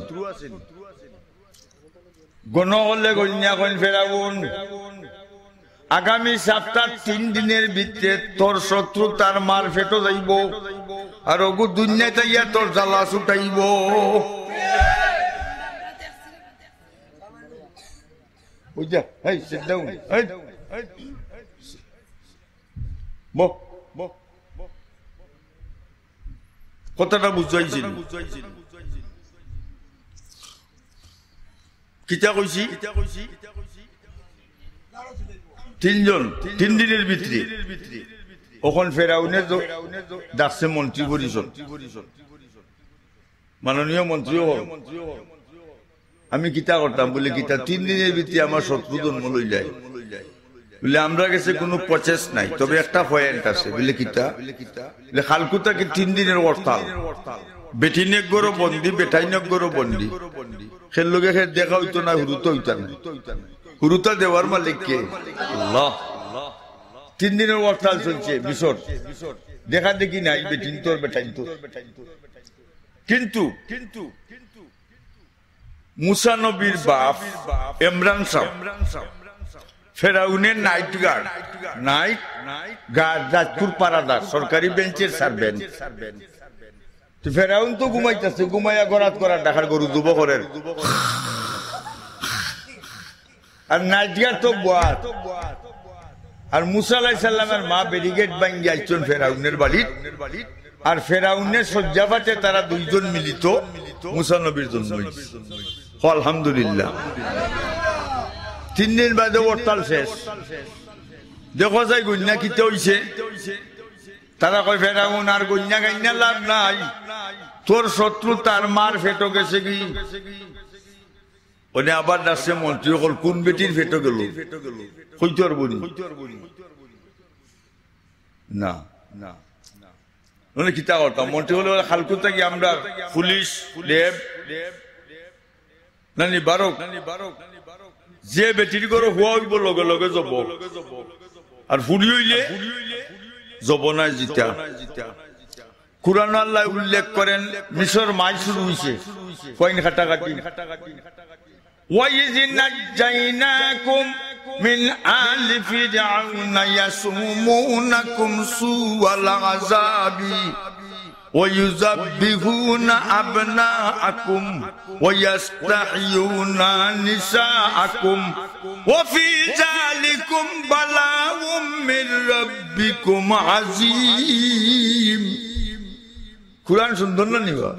ঘন অকলে কইন্যা কইন, "ফেরাউন, আগামী সপ্তাহ তিন দিনর ভিতরে তোর শত্রু তার মার পেটো যাইবো, আর অগু দুনিয়াত আইয়া তোর জ্বালা ছুটাইবো।" বুঝা? এই, sit down। এই, বহ, বহ। কথাটা বুঝাইছি নি? কিতা কইছি? তিনজন, তিন দিনর ভিতরে। অখন ফেরাউনে তো ডাকছে মন্ত্রী পরিষদ। মাননীয় মন্ত্রী অকল, আমি কিতা করতাম? বলে, "কিতা, তিন দিনর ভিতরে আমার শত্রু জন্ম লইলায়?" বলে, "আমরার গেছে কুনু process নাই, তবে একটা point আছে।" বলে, "কিতা?" বলে, "কালকু থাকি তিন দিনর হরতাল, বেটিন এক ঘরো বন্দি, বেটাইন এক ঘরো বন্দি, খের লগে খের দেখা অইতো না, হুরুতা অইতা না। হুরুতা দেওয়ার মালিক কে? আল্লাহ।" তিন দিনর হরতাল চলছে মিশর, দেখা দেখি নাই, বেটিন তোর, বেটাইন তোর। কিন্তু মুসা নবীর বাপ ইমরান সাব, ফেরাউনের night guard, night guard, রাইতকুর পাহারাদার, সরকারি বেঞ্চের servant। তো ফেরাউন তো ঘুমাইতাছে, ঘুমাইয়া গরাত গরাত ডাকার, গরু জবো করের। আর night guard তো বওয়াত। আর মুসা আলাইহিস সালামের মা ব্যারিকেড ভাঙ্গি আইছইন ফেরাউনের বাড়িত। আর ফেরাউনের শয্যাপাতে তারা দুইজন মিলিত, মুসা নবীর জন্ম অইছে। কও আলহামদুলিল্লাহ। তিন দিন বাদে হরতাল শেষ। দেখো যাই গইন্যা কিতা অইছে। তারা কয়, "ফেরাউন, আর গইন্যা গাইন্যা লাভ নাই, তোর শত্রু তার মার পেটো গেছেগি।" অনে আবার ডাকছে মন্ত্রী অকল, "কুন বেটির পেটো গেল?" কইতে পারবো নি? না। অনে কিতা করতাম? মন্ত্রী অকলে, "কালকু থাকি আমরার পুলিশ, র‍্যাব, নানি বারক, যে বেটির ঘরো পুয়া অইবো লগে লগে জবো, আর ফুড়ি অইলে জবো নায় জিতা।" কুরআনো আল্লায় উল্লেখ করেন, মিশর মাই শুরু অইছে, কইন কাটাকাটি। وإذ نجيناكم من آل فرعون يسومونكم سوء العذاب ويذبحون أبناءكم ويستحيون نساءكم وفي ذلكم بلاء من ربكم عظيم। কুরআন সুন্দর না নি বা?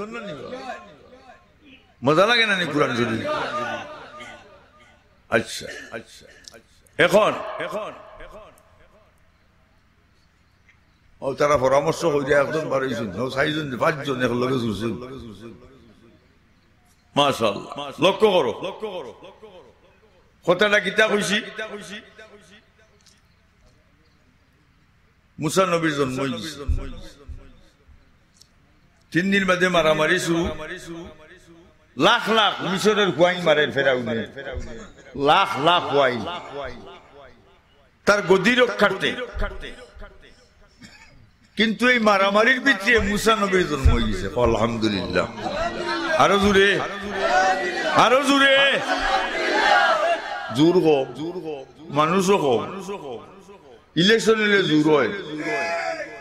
মজা লাগে না নি কুরআন শরীফ? আচ্ছা, আচ্ছা। এখন, এখন, ও, তারা পরামর্শ করিয়া একজন বারইছইন, ও, চাইরজন, পাঁচজন একলগে জুড়ছইন। মাশাআল্লাহ। লক্ষ্য করো, কথাটা কিতা কইছি? মুসা নবীর জন্ম অইছে। তিন দিন বাদে মারামারি শুরু। লাখ লাখ মিশরের পুয়াইন মারের ফেরাউনে, লাখ লাখ পুয়াইন। তার গদি রক্ষার্থে। কিন্তু এই মারামারির ভিতরে মুসা নবীর জন্ম অইছে। কও আলহামদুলিল্লাহ। আরো জোরে, আরো জোরে। জোর কম, মানুষও কম। ইলেকশন অইলে জোর অয়।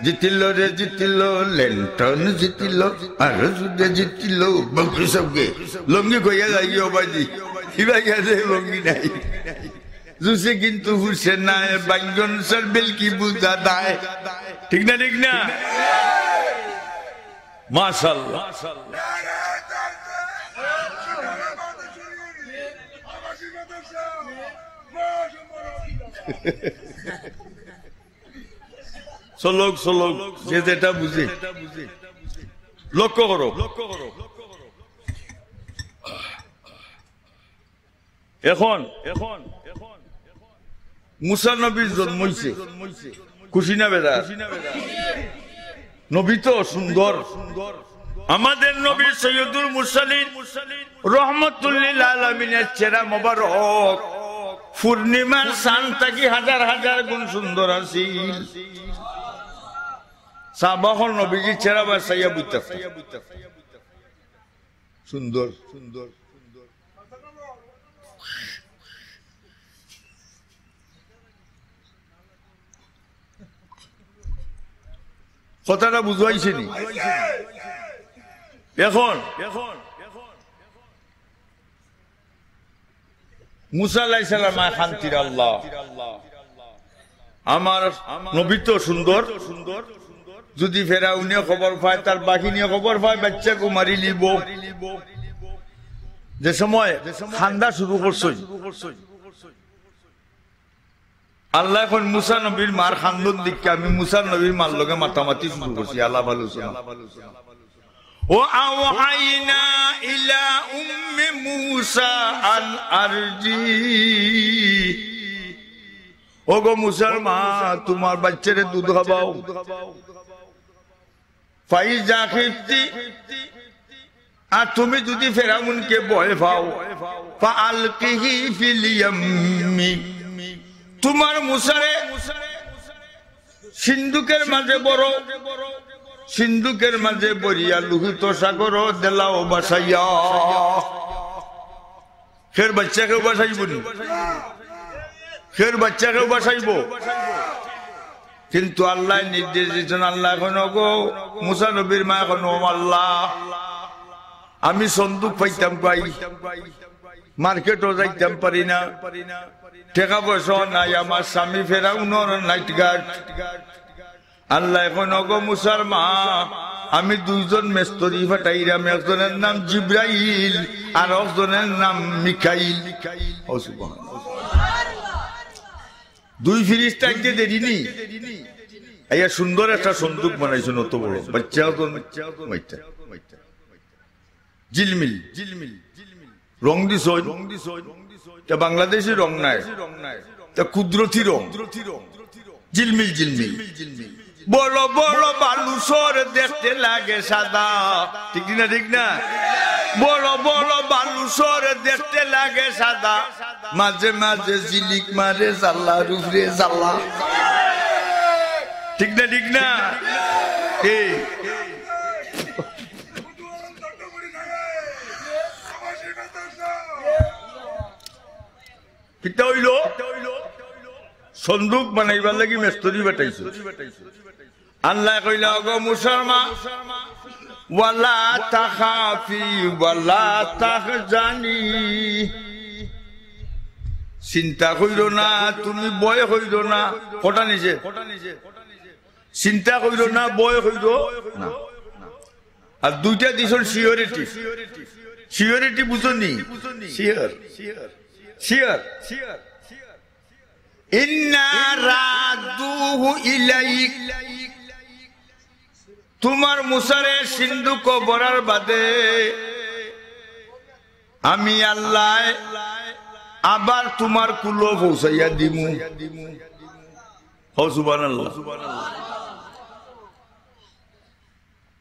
জিতিল রে জিতিল, লেন্টন জিতিল, আরো জোরে জিতিল, বঙ্গি সঙ্গে লঙ্গি কইয়া যাইও বাজি। ইবা গেছে লঙ্গি নাই। জুসে কিন্তু ফুসে নাই, বাইঙ্গন সার বেলকি বুঝা দায়। ঠিক না, ঠিক না? মাশাআল্লাহ। চলুক, চলুক, যে যেটা বুঝে। লক্ষ্য করো। এখন, এখন মুসা নবীর জন্ম অইছে। খুশি না বেজার? নবী তো সুন্দর। আমাদের নবী সৈয়দুল মুরসালিন রহমতুল্লিল আলামিনের চেহারা মোবারক পূর্ণিমার চান থাকি হাজার হাজার গুণ সুন্দর আছিল। সাহাবা অকল নবীজির চেহারা বায় চাইয়া বইতা। সুন্দর, সুন্দর, সুন্দর। কথাটা বুঝাইছি নি? এখন মুসা আলাইহিস সালামে কান্দিরা, "আল্লাহ, আমার নবী তো সুন্দর, যদি ফেরাউনে খবর পায়, তার বাহিনীয়ে খবর পায়, বাচ্চাগু মারিলিবো।" যে সময় কান্দা শুরু করছইন, আল্লায় কইন, "মুসা নবীর মার কান্দন দেখিয়া আমি মুসা নবীর মার লগে মাতামাতি শুরু করছি, আলাপ আলোচনা।" "ওয়া আওহাইনা ইলা উম্মি মুসা আন আরজি।" "ওগো মুসার মা, তুমার বাচ্চারে দুধ খাবাও।" "ফাইজা খিফতি, আর তুমি যদি ফেরাউনকে ভয় পাও, ফাআলকিহি ফিল ইয়াম্মি, তুমার মুসারে সিন্ধুকের মাঝে ভরো, সিন্ধুকের মাঝে ভরিয়া লোহিত সাগরো দেলাও ভাসাইয়া।" কেউর বাচ্চা কেউ ভাসাইবো নি? কেউর বাচ্চা কেউ ভাসাইবো? কিন্তু আল্লায় নির্দেশ দিছইন, আল্লায় কইন, "ওগো মুসা নবীর মায় কইন, ও আল্লাহ, আমি সন্দুক পাইতাম কই, মার্কেটো যাইতাম পারি না, টেকা পয়সা নাই, আমার স্বামী ফেরাউনর নাইট গার্ড।" আল্লায় কইন, "ওগো মুসার মা, আমি দুইজন মেস্তরি পাঠাইরাম, একজনের নাম জিব্রাইল আর একজনের নাম মিকাইল।" ও সুবহানাল্লাহ। দুই ফিরিস্তা আইতে দেরি নি? আইয়া সুন্দর একটা সন্দুক বানাইছইন, অত বড়, বাচ্চা অত, বাচ্চা। ঝিলমিল, রং দিছইন, ইটা বাংলাদেশি রং নায়, ইটা কুদরতি রং। ঝিলমিল ঝিলমিল। বড় বড় বালুচর দেখতে লাগে সাদা, ঠিক না, ঠিক না? বড় বড় বালুচর দেখতে লাগে সাদা, মাঝে মাঝে ঝিলিক মারে জ্বালার উপরে জ্বালা, ঠিক না, ঠিক না? এই কিতা অইলো? সন্দুক বানাইবার লাগি মেস্তরি পাঠাইছইন। আল্লায় কইলা, "ওগো মুসার মা, ওয়ালা তাখাফি ওয়ালা তাহজানি, চিন্তা কইরো না, তুমি ভয় কইরো না।" কটা নিছে? "চিন্তা কইরো না, ভয় কইরো না।" আর দুইটা দিছইন সিওরিটি। সিওরিটি বুঝো নি? শিওর। শিওর। ইন্না রাদ্দুহু ইলাইক। তুমার মুসারে সিন্ধুকো ভরার বাদে আমি আল্লায় আবার তুমার কুলো পৌঁছাইয়া দিমু। হও সুবহানাল্লাহ।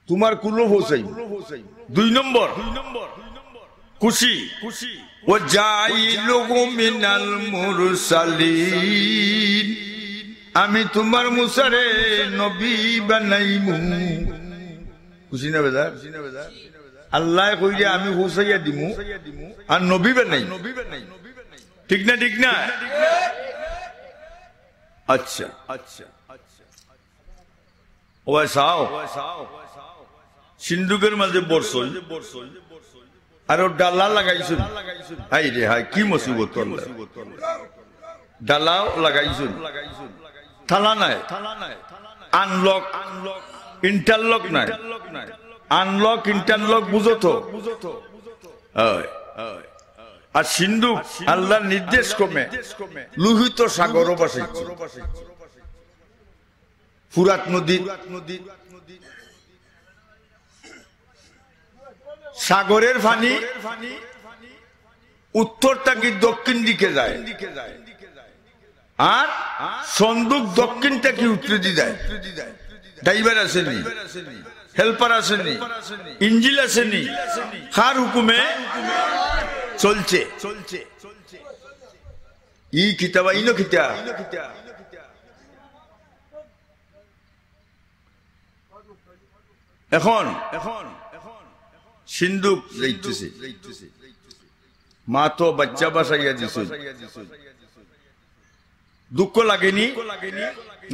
তুমার কুলো পৌঁছাইমু। দুই নম্বর খুশি, "ওয়া জাইলুহু মিনাল মুরসালিন।" আমি তুমার মুসারে নবী বানাইমু। খুশি না বেজার? আল্লায় কইরা আমি পৌঁছাইয়া দিমু আর নবী বানাইমু। ঠিক না, ঠিক না? আচ্ছা, আচ্ছা। ওবায় চাও, সিন্ধুকর মাঝে ভরছইন, আরো ডালা লাগাইছইন। হায় রে হায়, কি মুসিবত আল্লাহ। ডালাও লাগাইছইন, তালা নাই, আনলক, ইন্টারলক নাই। আনলক, ইন্টারলক বুঝো তো? অয়। আর সিন্ধুক আল্লাহর নির্দেশ ক্রমে লোহিত সাগরো ভাসাইছে। ফুরাত নদীর সাগরের পানি উত্তর থাকি দক্ষিণ দিকে যায়, আর সন্দুক দক্ষিণ থাকি উত্তর দি যায়। ড্রাইভার আছে নি, হেল্পার আছে নি, ইঞ্জিন আছে নি, কার হুকুমে চলছে? ই কিতা বা ইনো কিতা? এখন সিন্ধুক যাইতেছে, মা তো বাচ্চা ভাসাইয়া দিছে, দুঃখ লাগেনি?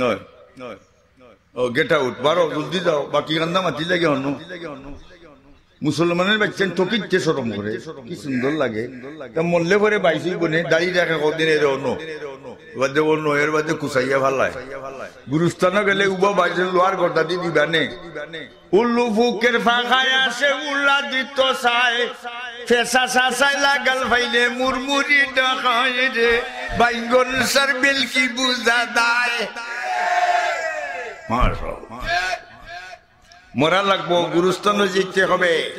নয়। ও, get out, বারো, জলদি যাও, বাকি কান্দা মাতি লাগে অনো। মুসলমানের বাচ্চাইন তো কিত্তে শরম করে, কি সুন্দর লাগে। তা মরলে পরে বাইশ অইবো নে, দাড়ি রাখে কদিন এর অনো। বাদে অনো, এর বাদে কুচাইয়া ফালায়। গুরুস্থানো গেলে উবা বাইশ লোয়ার গর্দা দি দিবা নে। উল্লু ফুকের ফাঁকায় আসে উলা দিত চায়, ফেসা সাসায় লাগাল ফাইলে মুরমুরি ডাকায় রে, বাইঙ্গন সার বেলকি বুঝা দায়। মাশাআল্লাহ। মরা লাগবো, গুরুস্থানো যেতে হবে,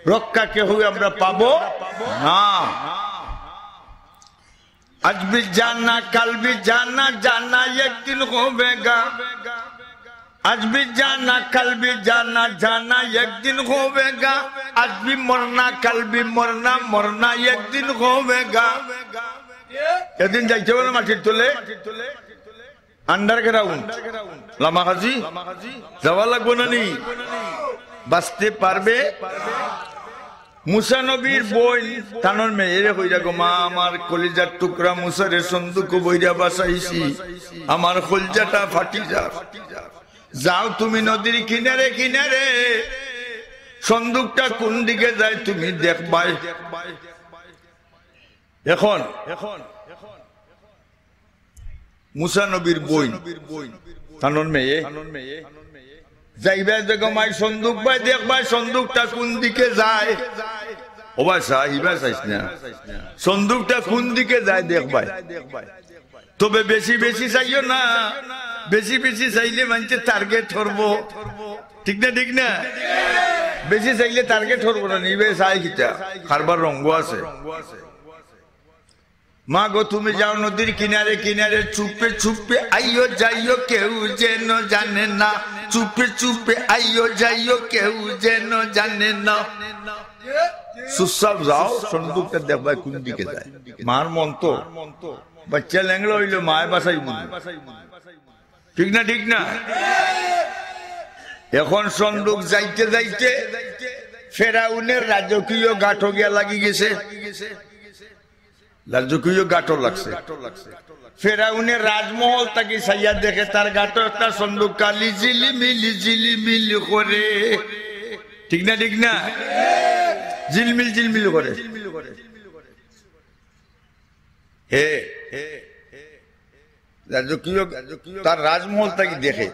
রক্ষা কেউ আমরা পাবো না। আজ ভি জানা, কাল ভি জানা, জানা একদিন হবেগা। আজ ভি জানা, কাল ভি জানা, জানা একদিন হবেগা। আজ ভি মরনা, কাল ভি মরনা, মরনা একদিন হবেগা। একদিন যাইতে হবে না মাটির তলে। আন্ডারগ্রাউন্ড লামাকাজি যাওয়া লাগবো না নি? বাঁচতে পারবে? মুসা নবীর বইন তানর মেয়েরে কইরা, "গো মা, আমার কলিজার টুকরা মুসারে সন্দুকো বইরা বাসাইছি, আমার কলজাটা ফাটি যার। যাও তুমি নদীর কিনারে কিনারে, সন্দুকটা কোন দিকে যায় তুমি দেখবায়।" এখন মুসা নবীর বইন, তানর মেয়ে, যাইবায় যে, "গো মাই, সন্দুক বায় দেখবায়, সন্দুকটা কোন দিকে যায়।" ও বায়, সা-, হিবায় চাইস না। সন্দুকটা কোন দিকে যায় দেখবায়। তবে বেশি বেশি চাইও না, বেশি বেশি চাইলে মানষে টার্গেট করবো। ঠিক না, ঠিক না? বেশি চাইলে টার্গেট করবো না, নিবে চাই কিতা, কারবার রঙ্গ আছে। মা গো, তুমি যাও নদীর কিনারে কিনারে, চুপে চুপে আইও যাইও, কেউ যেন জানে না। চুপে চুপে আইও যাইও, কেউ যেন জানে না। চুপচাপ যাও, সন্দুকটা দেখবায় কোন দিকে যায়। মার মন তো, বাচ্চা লেংড়া অইলে মায় বাসাই বুঝে। ঠিক না, ঠিক না? এখন সন্দুক যাইতে যাইতে ফেরাউনের রাজকীয় গাটো গিয়া লাগি গেছে। রাজকীয় গাটো লাগছে। ফেরাউনের রাজমহল থাকি চাইয়া দেখে তার গাটো একটা সন্দুক খালি ঝিলিমিলি ঝিলিমিলি করে। ঠিক না, ঠিক না? ঝিলমিল ঝিলমিল করে। হে, রাজকীয়, তার রাজমহল থাকি দেখে।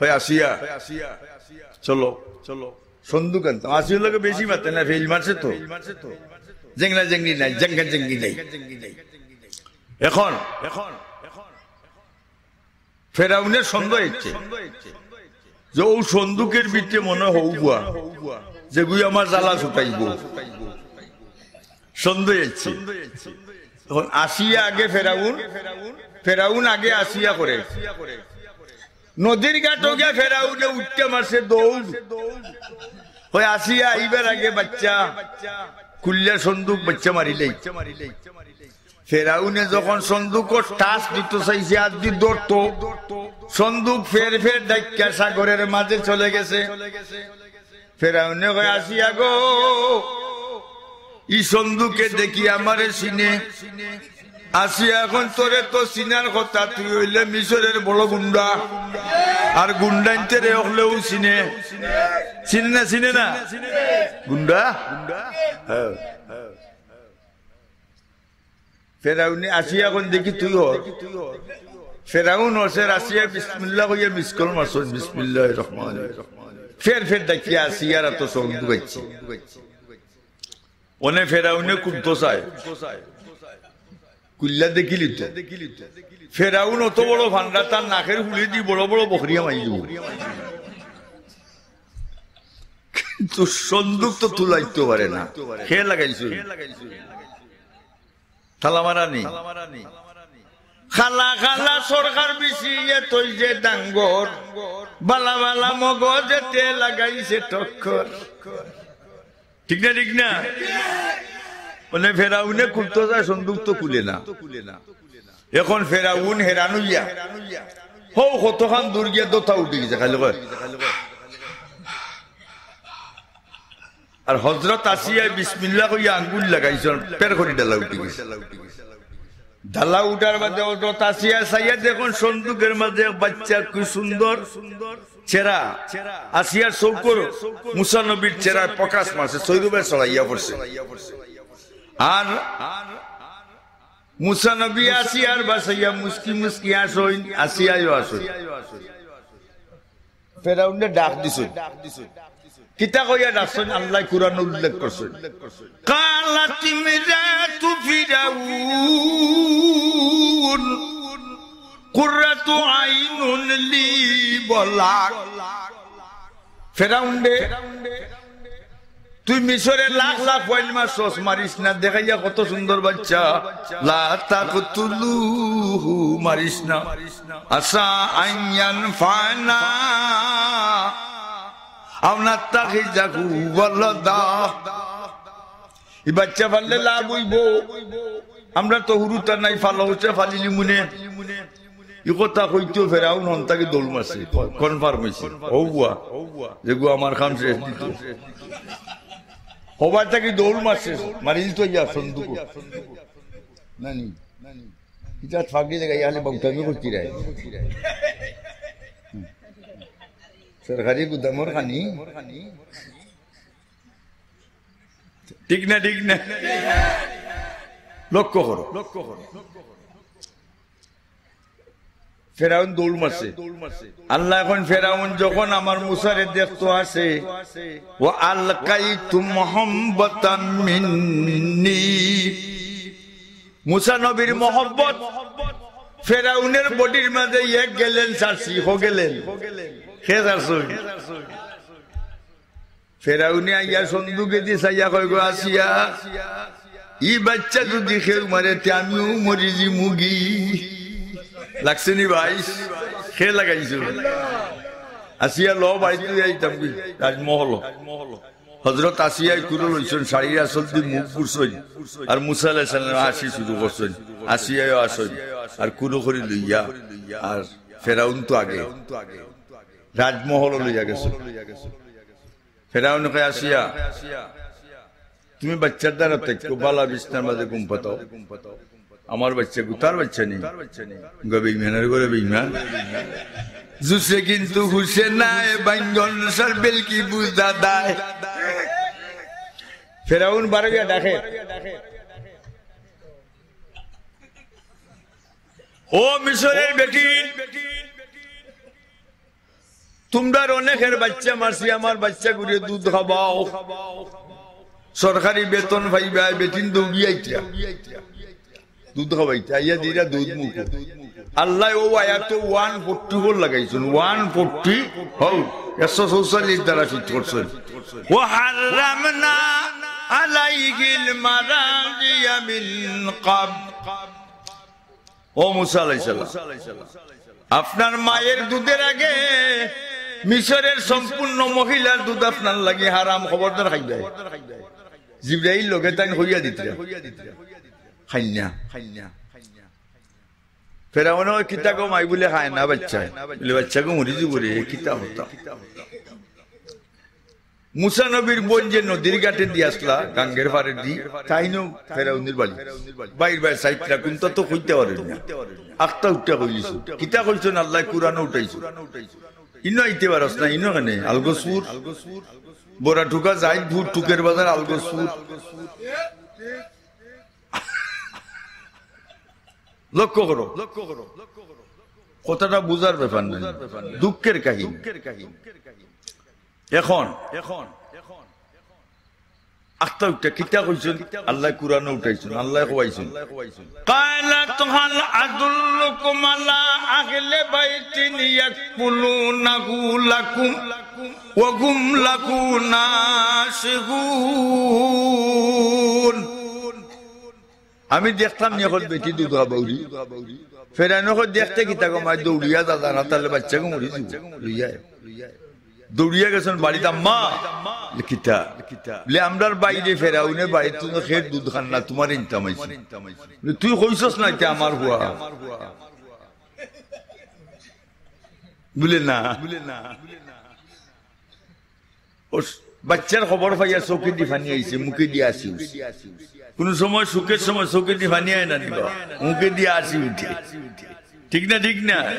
কয়, "আসিয়া, চলো, চলো, সন্দুক আনতাম।" আসিয়ার লগে বেশি মাতে না, ফেইল মারছে তো। জেংলা জেংলি নাই, জেঙ্গা জেঙ্গি নাই। এখন, এখন ফেরাউনের সন্দেহ হচ্ছে যে অউ সন্দুকের ভিতরে মনে হয় হউ বুয়া, যেগুই আমার জ্বালা ছুটাইব। সন্দেহ হচ্ছে। এখন আসিয়া আগে ফেরাউন, ফেরাউন আগে আসিয়া করে। নদীর ঘাটো গিয়া ফেরাউনে উঠতে মারছে দৌড়। কয়, "আসিয়া আইবার আগে বাচ্চা, খুললে সন্দুক বাচ্চা মারিলেই।" ফেরাউনে যখন সন্দুকর টাচ দিত চাইছে, আত দি ধরতো, সন্দুক ফের ফের ডাইক্কা সাগরের মাঝে চলে গেছে। ফেরাউনে কয়, "আসিয়া গো, ই সন্দুকে দেখি আমারে চিনে।" আসিয়া, এখন তোরে তো চিনার কথা, তুই অইলে মিশরের বড় গুন্ডা, আর গুন্ডাইন্তেরে অকলেউ চিনে। চিনে না, চিনে না? গুন্ডা? হ্যাঁ। ফেরাউনে আসিয়া, এখন দেখি তুই হর। ফেরাউন হসে আসিয়া বিসমিল্লাহ কইয়া মিস কল মারছইন, বিসমিল্লাহির রহমানির রহিম। ফের ফের ডাকিয়া আসিয়ার আতো সন্দুক আইছে। অনে ফেরাউনে কুন্তো চায়, কুল্লা দেখিলি তো। ফেরাউন অত বড় ফান্ডা, তার নাকের হুলি দি বড় বড় বকরিয়া মারি দিব। কিন্তু সন্দুক তো তুলাইতো পারে না। কে লাগাইছে? তালা মারা নি? খালা খালা সরকার বিছিয়ে তুই যে ডাঙ্গর, বালা বালা মগজেতে লাগাইছে টক্কর। ঠিক না, ঠিক না? মানে ফেরাউনে খুলতো চায়, সন্দুক তো খুলে না। এখন ফেরাউন হেরান অইয়া, হউ কতখান দূর গিয়া দোতা উঠি গেছে, খালি কয়। আর হজরত আসিয়ায় বিসমিল্লাহ কইয়া আঙ্গুল লাগাইছইন, পের করি ডালা উঠি গেছে। ডালা উঠার বাদে হযরত আসিয়া চাইয়া দেখইন সন্দুকের মাঝে এক বাচ্চা, কি সুন্দর চেহারা। আসিয়ার চউখর মুসা নবীর চেহারায় প্রকাশ মারছে, চইরুবায় ছড়াইয়া পড়ছে। আর মুসা নবী আসিয়ার বায় চাইয়া মুচকি মুচকি হাসইন, আসিয়ায়ও হাসইন। ফেরাউনরে ডাক দিছইন। কিতা কইয়া ডাকছইন, আল্লায় কুরআনো উল্লেখ করছইন। قالت امرأة فرعون قرة عين لي ولك। ফেরাউনরে, তুই মিশরে লাখ লাখ ফুয়াইন মারছস, মারিস না, দেখাইয়া কত সুন্দর বাচ্চা। لا تقتلوه, মারিস না। عسى أن ينفعنا أو نتخذه ولدا। ই বাচ্চা পাললে লাভ অইবো, আমরা তো হুরুতা নাই, ফালা উচ্চা ফালিলিমুনে। ই কথা কইতেউ ফেরাউন হন থাকি দৌড় মারছে, confirm অইছে। অউ বুয়া, যেগু আমার কাম শেষ দিত। হবায় থাকি দৌড় মারছে, মারিল তো ইয়া সন্দুক। নানি, ইটা ফাগি লাগাই আলে বাউটামি করছি রে। সরকারি গুদামর খানি। ঠিক না, ঠিক না? লক্ষ্য করো। ফেরাউন দৌড় মারছে। আল্লায় কইন, ফেরাউন যখন আমার মুসারে দেখতো আসে, وألقيت محبة مني। মুসা নবীর মহব্বত ফেরাউনের বডির মাঝে এক gallon ছাড়ছি, ক gallon? কে ছাড়ছইন? ফেরাউনে আইয়া সন্দুকেদি চাইয়া কয়, "গো আসিয়া, ই বাচ্চা যুদি কেউ মারে, তে আমিও মরি যিমুগি।" লাগছে নি ভাই? কে লাগাইছো? আসিয়া, ল ভাই, তুই আইতাম কি? রাজমহল। হযরত আসিয়ায় কুরু লইছইন, শাড়ির আঁচলদি মুখ গুছছইন, আর মুসা আলাইহিস সালাম হাসি শুরু করছইন। আসিয়ায়ও হাসইন, আর কুরু করি লইয়া, আর ফেরাউন তো আগে। রাজমহল লইয়া গেছে। ফেরাউন কয়, "আসিয়া, তুমি বাচ্চার দ্বারা থাকো, বালা বিছনার মাঝে ঘুম পাতাও। আমার বাচ্চা, গুতার বাচ্চা নি।" গো বেইমানের ঘরে বেইমান। জুসে কিন্তু হুসে নাই, বাইঙ্গন সার বেলকি বুঝা দায়। ফেরাউন বারইয়া ডাকে, "ও মিশরের বেটি, তুমরার অনেকের বাচ্চা মারছি, আমার বাচ্চাগুরে দুধ খাবাও, সরকারি বেতন পাইবায়।" বেটিন দৌড়িয়া আইতা, দুধ খাবাইতা, আইয়া দিরা দুধ মুখো। আল্লায় অউ আয়াতো one forty four লাগাইছইন, one forty, হউ, একশো চৌচল্লিশ দ্বারা fit করছইন। وحرمنا عليه المراضع من قبل। ও মুসা আলাইহিস সালাম, আপনার মায়ের দুধের আগে মিশরের সম্পূর্ণ মহিলার দুধ আপনার লাগি হারাম, খবরদার খাইবায়। জিব্রাইল লগে তাইন কইয়া দিতরা, খাইন না। ফেরাউনে কয়, "কিতা গো মাই বুলে খায় না বাচ্চায়?" বুলে, "বাচ্চাগু মরি যিবো রে, কিতা হতা।" মুসা নবীর বইন যে নদীর ঘাটেদি আছলা, গাঙ্গের পাড়েদি, তাইনও ফেরাউনের বাড়ি। বাইর বাইর চাইতরা, কুনতা তো কইতা পারইন না। আখতা উঠা কইলিছইন। কিতা কইছইন, আল্লায় কুরআনো উঠাইছইন। ইনো আইতে পারস না, ইনো কেনে? আলগোছপুর, বড়া ঠুকা, জাইদপুর, টুকের বাজার, আলগোছপুর। লক্ষ্য করো, কথাটা বুঝার ব্যাপার না, দুঃখের কাহিনী। এখন, এখন আখতা উঠা কিতা কইছইন, আল্লায় কুরআনো উঠাইছইন, আল্লায় কওয়াইছইন। قالت هل أدلكم على أهل بيت يكفلونه لكم وهم له ناصحون। আমি দেখতাম নি অখন বেটি দুধ খাবাউরি। ফেরাউনে কয়, "দেখতে কিতা গো মাই, দৌড়িয়া যা, যা না, তাইলে বাচ্চাগু মরি যিবো, লইয়া আয়।" দৌড়িয়া গেছইন বাড়িত, "আম্মা।" "কিতা?" "বুলে, আমরার বাইরে ফেরাউনে বাইরে তুমি খের দুধ খান না, তুমারে ইনতাম আইছি।" বুলে, "তুই কইছস না, ইতা আমার ফুয়া।" বুলে, "না।" ও স-, বাচ্চার খবর পাইয়া চউখেদি পানি আইছে, মুখেদি হাসি উঠছে। কুনু সময় সুখের সময় চউখেদি পানি আয় না নি বা, মুখেদি হাসি উঠে। ঠিক না, ঠিক না?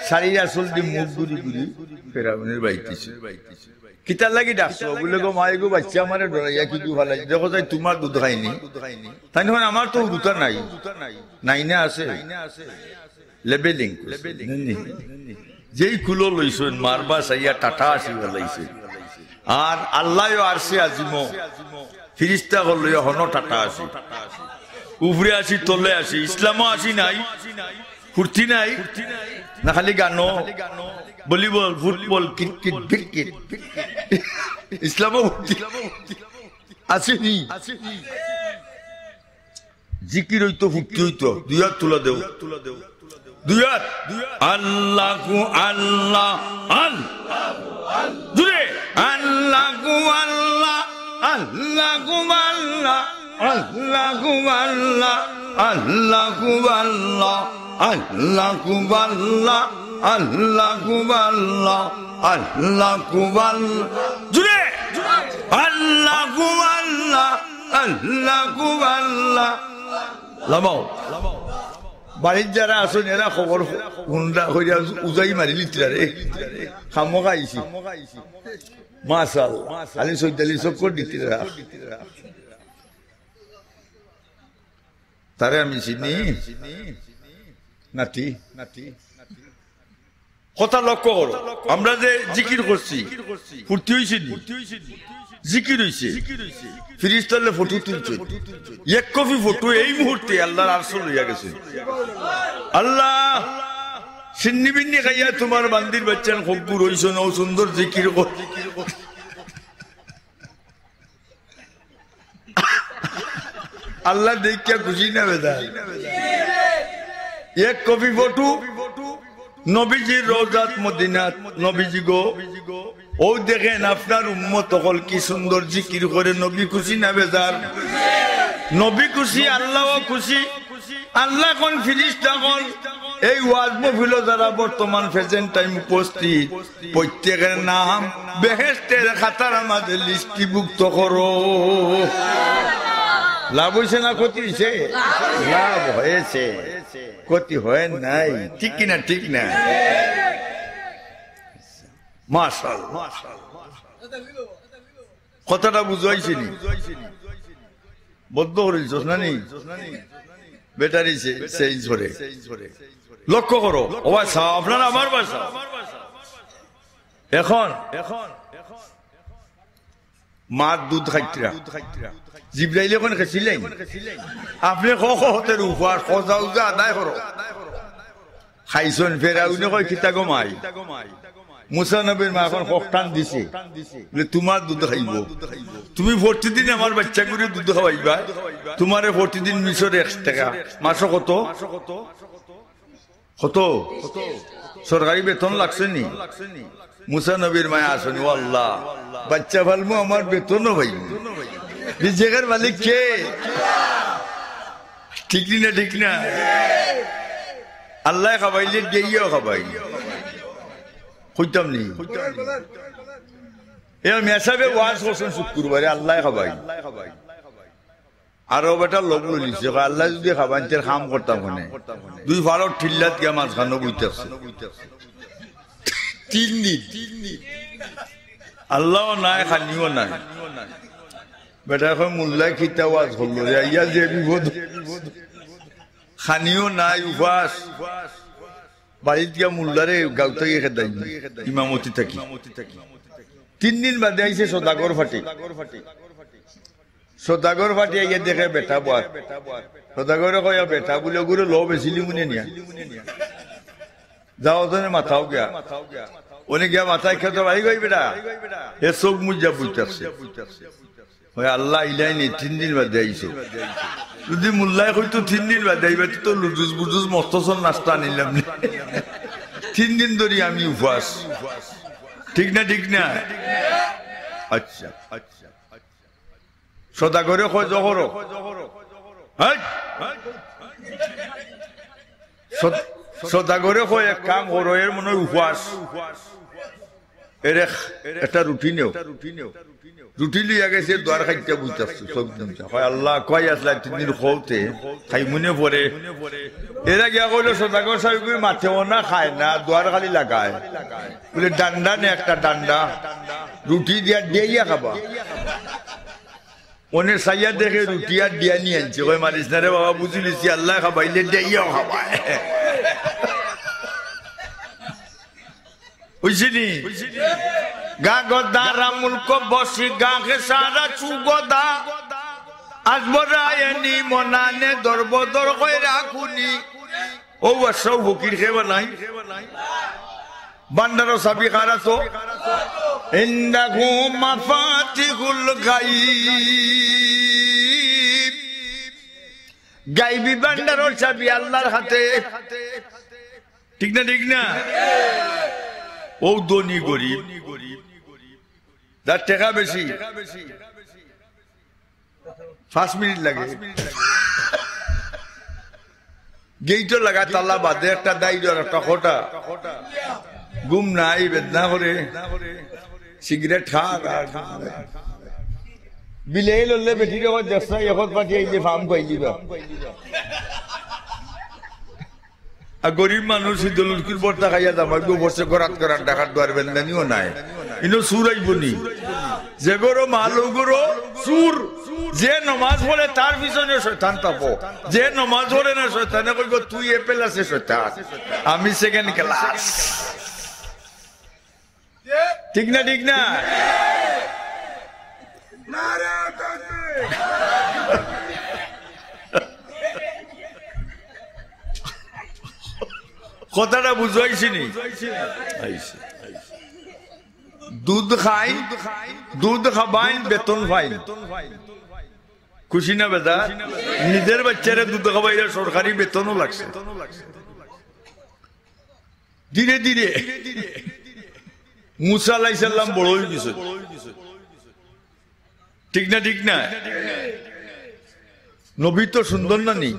শাড়ির আঁচলদি মুখ ঘুরি ঘুরি ফেরাউনের বাড়িত আইছে। কিতার লাগি ডাকছো? বুলে, "গো মাই গো, বাচ্চায় আমারে ডরাইয়া কিগু ফালাইছে। দেখো চাই তুমার দুধ খাইনি।" তাইন কইন, "আমার তো উরুতা নাই।" নাই না আছে? লেবেলিং করছে। নি, নি। যেই কুলো লইছইন, মারবা চাইয়া টাটা হাসি ফালাইছে। আর আল্লায়ও আরশে আজিমো ফিরিস্তা অকল লইয়া হনো টাটা হাসি। উপরে হাসি, তলে হাসি, ইসলামো হাসি নাই, ফুর্তি নাই, না খালি গানো, ভলিবল, ফুটবল, ক্রিকেট, বিক্রিট। ইসলামো ফুর্তি আছে নি? জিকির অইতো, ফুর্তি অইতো। দুই আত তুলা দেও। দুই আত। আল্লাহু আল্লাহ, আল্লাহ। জুরে। আল্লাহু আল্লাহ, আল্লাহু আল্লাহ, আল্লাহু আল্লাহ, আল্লাহু আল্লাহ, আল্লাহু আল্লাহ, আল্লাহু আল্লাহ, আল্লাহু আল্লাহ। জুরে। আল্লাহু আল্লাহ, আল্লাহু আল্লাহ। লামাও। বাড়িত যারা আছইন, এরা খবর হুনরা কইরা উজাই মারিলিতরা রে। খামোখা আইছি। মাশাআল্লাহ। খালি সৈতালি চক্কর দিতরা। তারে আমি চিনি। নাতি। কথা লক্ষ্য করো, আমরা যে জিকির করছি, ফুর্তি অইছে নি? জিকির অইছে। ফিরিস্তায় ফটো তুলছইন। এক কপি ফটো এই মুহূর্তে আল্লাহর আরশো লইয়া গেছে। আল্লাহ, সিন্নি বিন্নি খাইয়া তুমার বান্দির বাচ্চাইন খগ্গুর অইছইন, অউ সুন্দর জিকির কর। আল্লাহ দেখিয়া খুশি না বেজার? এক কপি ফটো নবীজির রওজাত মদিনাত, নবীজি গো, অউ দেখইন আপনার উম্মত অকল কি সুন্দর জিকির করে, নবী খুশি না বেজার? নবী খুশি, আল্লাহও খুশি। আল্লায় কইন ফিরিস্তা অকল, এই ওয়াজ মাহফিলো যারা বর্তমান present time উপস্থিত, প্রত্যেকের নাম বেহেশতের খাতার মাঝে লিস্টিভুক্ত করো। লাভ অইছে না ক্ষতি অইছে? লাভ অইছে, ক্ষতি অয় নাই। ঠিক কি না? ঠিক না? মাশাআল্লাহ। কথাটা বুঝাইছি নি? বদ্ধ করিলছস না নি? ব্যাটারি সে-, চেঞ্জ করে। লক্ষ্য করো, ও ভাই সাহেব, আপনারা আমার ভাই সাহেব। এখন মার দুধ খাইতরা। জিব্রাইলে কইন খাইছিলাইন। আপনে ক-, ক-, হতের উপহার, খোঁজা উজা আদায় করো। খাইছইন, ফেরাউনে কয়, "কিতা গো মাই?" মুসা নবীর মায় অখন ককটান দিছে, বুলে, "তুমার দুধ খাইবো, তুমি প্রতিদিন আমার বাইচ্চাগুরে দুধ খাওয়াইবায়, তুমারে প্রতিদিন মিশরে এক টেকা।" মাসো কত? কত? সরকারি বেতন লাগছে নি? মুসা নবীর মায় আছইন, "ও আল্লাহ, বাইচ্চা ফালমু, আমার বেতনও পাইমু।" রিজিকের মালিক কে? ঠিক নি না, ঠিক না? আল্লায় খাবাইলে দিয়াও খাবাই। কইতাম নি? এ মেসাবে ওয়াজ করছইন শুক্রবারে, আল্লায় খাবাই। আরো বেটা লগ লইলিছে, কয়, "আল্লায় যুদি খাবাইন, তে কাম করতাম কেনে?" দুই ফাড়র ঠিল্লাত গিয়া মাঝখানো বইতাছে। তিন দিন। আল্লাও নাই, খানিও নাই। বেটায় কয়, "মুল্লায় কিতা ওয়াজ করলো রে, আইয়া যে বিপদ।" খানিও নাই, উপাস। বাড়িত গিয়া মুল্লারে গাঁও থাকি খেদাই, ইমামতি থাকি। তিন দিন বাদে আইছে সদাগর ফাটি। সদাগর ফাটি আইয়া দেখে বেটা বওয়াত। সদাগরে কয়, "বেটা বুলে, ওগুরে লো বেশি লিমুনে নিয়া। যাও, ওজনে মাথাও গিয়া।" ওনে গিয়া মাথায় খেতে, "ভাই গই বেটা।" এ চোখ মুজা বইতাছে। ওই আল্লাহ, ইলাইনি তিন দিন বাদে আইছো। যুদি মুল্লায় কইতো তিন দিন বাদে আইবা, তে তো লুডুস বুডুস মস্তসর নাস্তা আনিলাম নে। তিন দিন ধরি আমি উপাস। ঠিক না, ঠিক না? আচ্ছা, আচ্ছা। সদাগরে কয়, "জহরো।" হ্যাঁ? সদ-, সদাগরে কয়, "এক কাম করো, এর মনে হয় উপাস।" এরে একটা রুটি নেও। রুটি লইয়া গেছে, দুয়ার খাইতে বইতাছে, চোখ মুজা। কয়, "আল্লাহ, কয় আসলা তিন দিন খোতে, খাই মনে পড়ে।" এরা গিয়া কইলো, "সদাগর সাহেব, কই মাতেও না, খায় না, দুয়ার খালি লাগায়।" বলে, "ডান্ডা নে একটা ডান্ডা, রুটি দিয়া ডেইয়া খাবা।" অনে চাইয়া দেখে রুটি আর ডিয়া নিয়া আনছে। কয়, "মারিস না রে বাবা, বুঝিলিছি, আল্লাহ খাবাইলে ডেইয়াও খাবায়।" বুঝছিনি? গা গদা রামুল কো বসি গা খে সারা চুগদা। আজবরায়নি মনানে দরবদর কইরা খুনি। ও বাদশাহ ফকির খেবা নাই। ভান্ডারর চাবি কার আতো? ইন্দাহু মাফাতিহুল গাইব। গাইবি ভান্ডারর চাবি আল্লাহর হাতে। ঠিক না, ঠিক না? ও ধনী গরিব, যার টেকা বেশি, পাঁচ মিনিট লাগে। গেইটও লাগা, তালা বাদে একটা দাইর আর একটা খোটা। ঘুম নাই, বেদনা করে, সিগারেট খা, আর বিলে লড়লে বেটি রে, দেখছ না, এখন পাঠিয়ে এই যে ফার্ম পাইলিবা। আর গরিব মানুষ ইদলুরকির ভর্তা খাইয়া জামাই বউ বসে গরাত গরাত ডাকার দুয়ার বেন্দানিও নাই। ইনো চুর আইবো নি? যে গরো মাল ও গরো চুর। যে নমাজ পড়ে তার পিছনে শয়তান থাকবো। যে নমাজ পড়ে না শয়তানে কইবো, "তুই এ প্লাসে শয়তান, আমি সেকেন্ড ক্লাস।" ঠিক না, ঠিক না? কথাটা বুঝাইছি নি? আইছে। দুধ খাইন, দুধ খাবাইন, বেতন পাইন। খুশি না বেজার? নিজের বাচ্চারে দুধ খাবাইলে সরকারি বেতনও লাগছে। ধীরে ধীরে মুসা আলাইহিস সালাম বড় অই গেছইন। ঠিক না, ঠিক না? নবী তো সুন্দর না নি?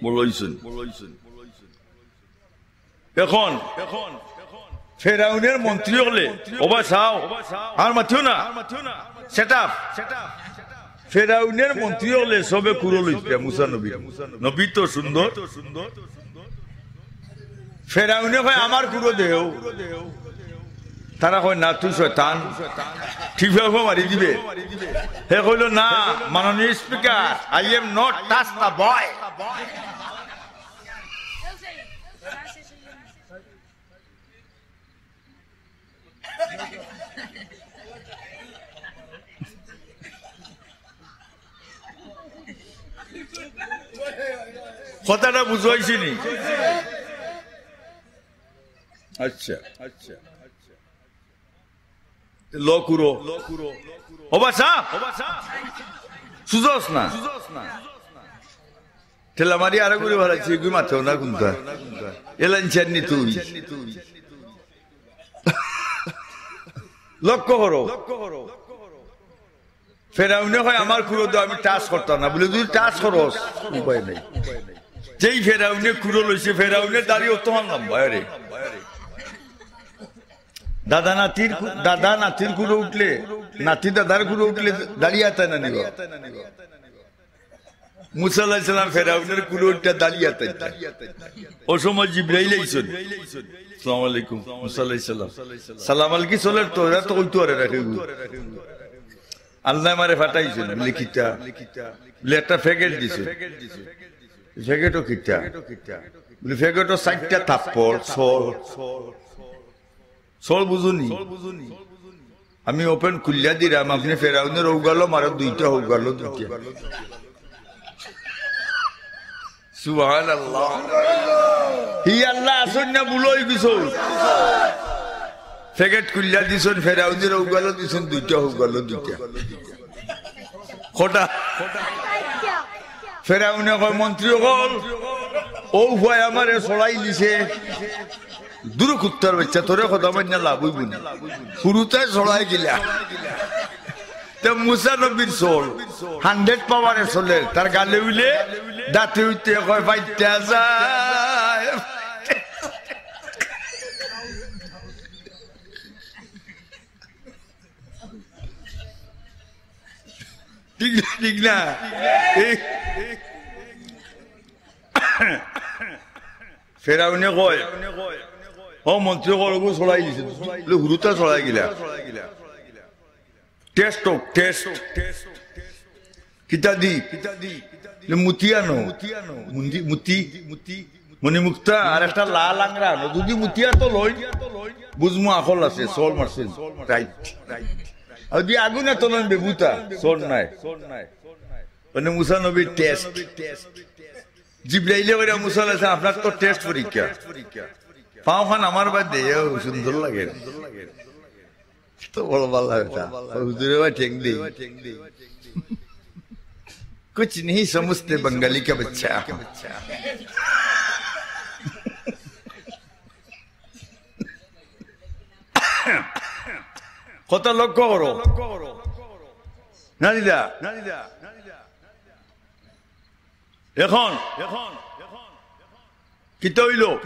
বড় অইছইন। এখন ফেরাউনের মন্ত্রী অকলে, ওবা চাও, আর মাতিও না, সেট আপ। ফেরাউনের মন্ত্রী অকলে সবে কুরো লইতা মুসা নবী। নবী তো সুন্দর। ফেরাউনে কয়, "আমার কুরো দেও।" তারা কয়, "না, তুই শয়তান, টিপা উফা মারি দিবে।" হে কইলো, "না, মাননীয় speaker, I am not touch the boy." কথাটা বুঝাইছি নি? আচ্ছা, আচ্ছা। ল কুরো। ও বাদশা, সুজস না। ঠেলা মারি আরো ঘুরে ভালাইছি, এগুই মাথাও না কুনটা। এলাইন চাননি তুই। লক্ষ্য করো। ফেরাউনে কয়, "আমার কুরো তো আমি টাচ করতাম না।" বলে, "তুই টাচ করস, উপায় নাই।" যেই ফেরাউনে কুরো লইছে, ফেরাউনের দাড়ি অতখান লম্বা, আরে। দাদা নাতির কু-, দাদা নাতির কুরো উঠলে, নাতি দাদার কুরো উঠলে দাড়ি আতায় না নিবা। মুসা আলাইহিস সালাম ফেরাউনের কুরো উঠতে দাড়ি আতাইতা। ও সময় জিব্রাইল আইছইন। আসসালামু আলাইকুম, মুসা আলাইহিস সালাম। সালাম আলকি চলের তো, এরা তো কইতো পারে না কেউ। আল্লায় আমারে পাঠাইছইন, বলে, "কিতা?" বলে, "একটা প্যাকেট দিছইন।" প্যাকেটও কিতা? বলে, "প্যাকেটও চাইরটা থাপ্পড়, ছড়।" ছড় বুঝুনি? আমি ওপেন খুলিয়া দিরাম, আপনে ফেরাউনের অউ গালো মারো দুইটা, হউ গালো দুইটা। সুবহানাল্লাহ। হি আল্লাহ আছইন না, ভুল অই গেছে। প্যাকেট খুলিয়া দিছইন, ফেরাউনের অউ গালো দিছইন দুইটা, হউ গালো দুইটা। কটা? ফেরাউনে কয়, "মন্ত্রী অকল, অউ পুয়ায় আমারে ছড়াই দিছে।" দুরু কুত্তার বাইচ্চা, তোরে কথা মাইন্না লাভ অইবো নি? হুরুতায় ছড়াই গিলা। তে মুসা নবীর ছল, হান্ড্রেড পাওয়ারে ছলের, তার গালে উইলে দাঁতে উইতে কয়, "ফাইট্টা যায়।" ঠিক না, ঠিক না? এই ফেরাউনে কয়, "ও মন্ত্রী, কলগু ছড়াই দিছে, হুরুতা ছড়াই গিলা।" টেস্ট হোক, টেস্ট। কিতা দি? লে মুতি আনো। মুন্দি-, মুতি। মণিমুক্তা আর একটা লাল আংরা আনো। যদি মুতিয়া তো লই, বুঝমু আকল আছে, সল মারছে। রাইট। আর যদি আগুনে তো লইন বেবুতা, সল নাই। মানে মুসা নবীর টেস্ট। জিব্রাইলে কইরা মুসা আলাইহিস সালাম, "আপনার তো টেস্ট পরীক্ষা।" পাও খান আমার বাদে, ও সুন্দর লাগে। তো বড় বালা বেটা। ও হুজুরে ভাই ঠেং দেই। কুছ নেই সমঝতে বাঙালি কা বাচ্চা। কথা লক্ষ্য করো। না দিদা? এখন, এখন, কিতা অইলো?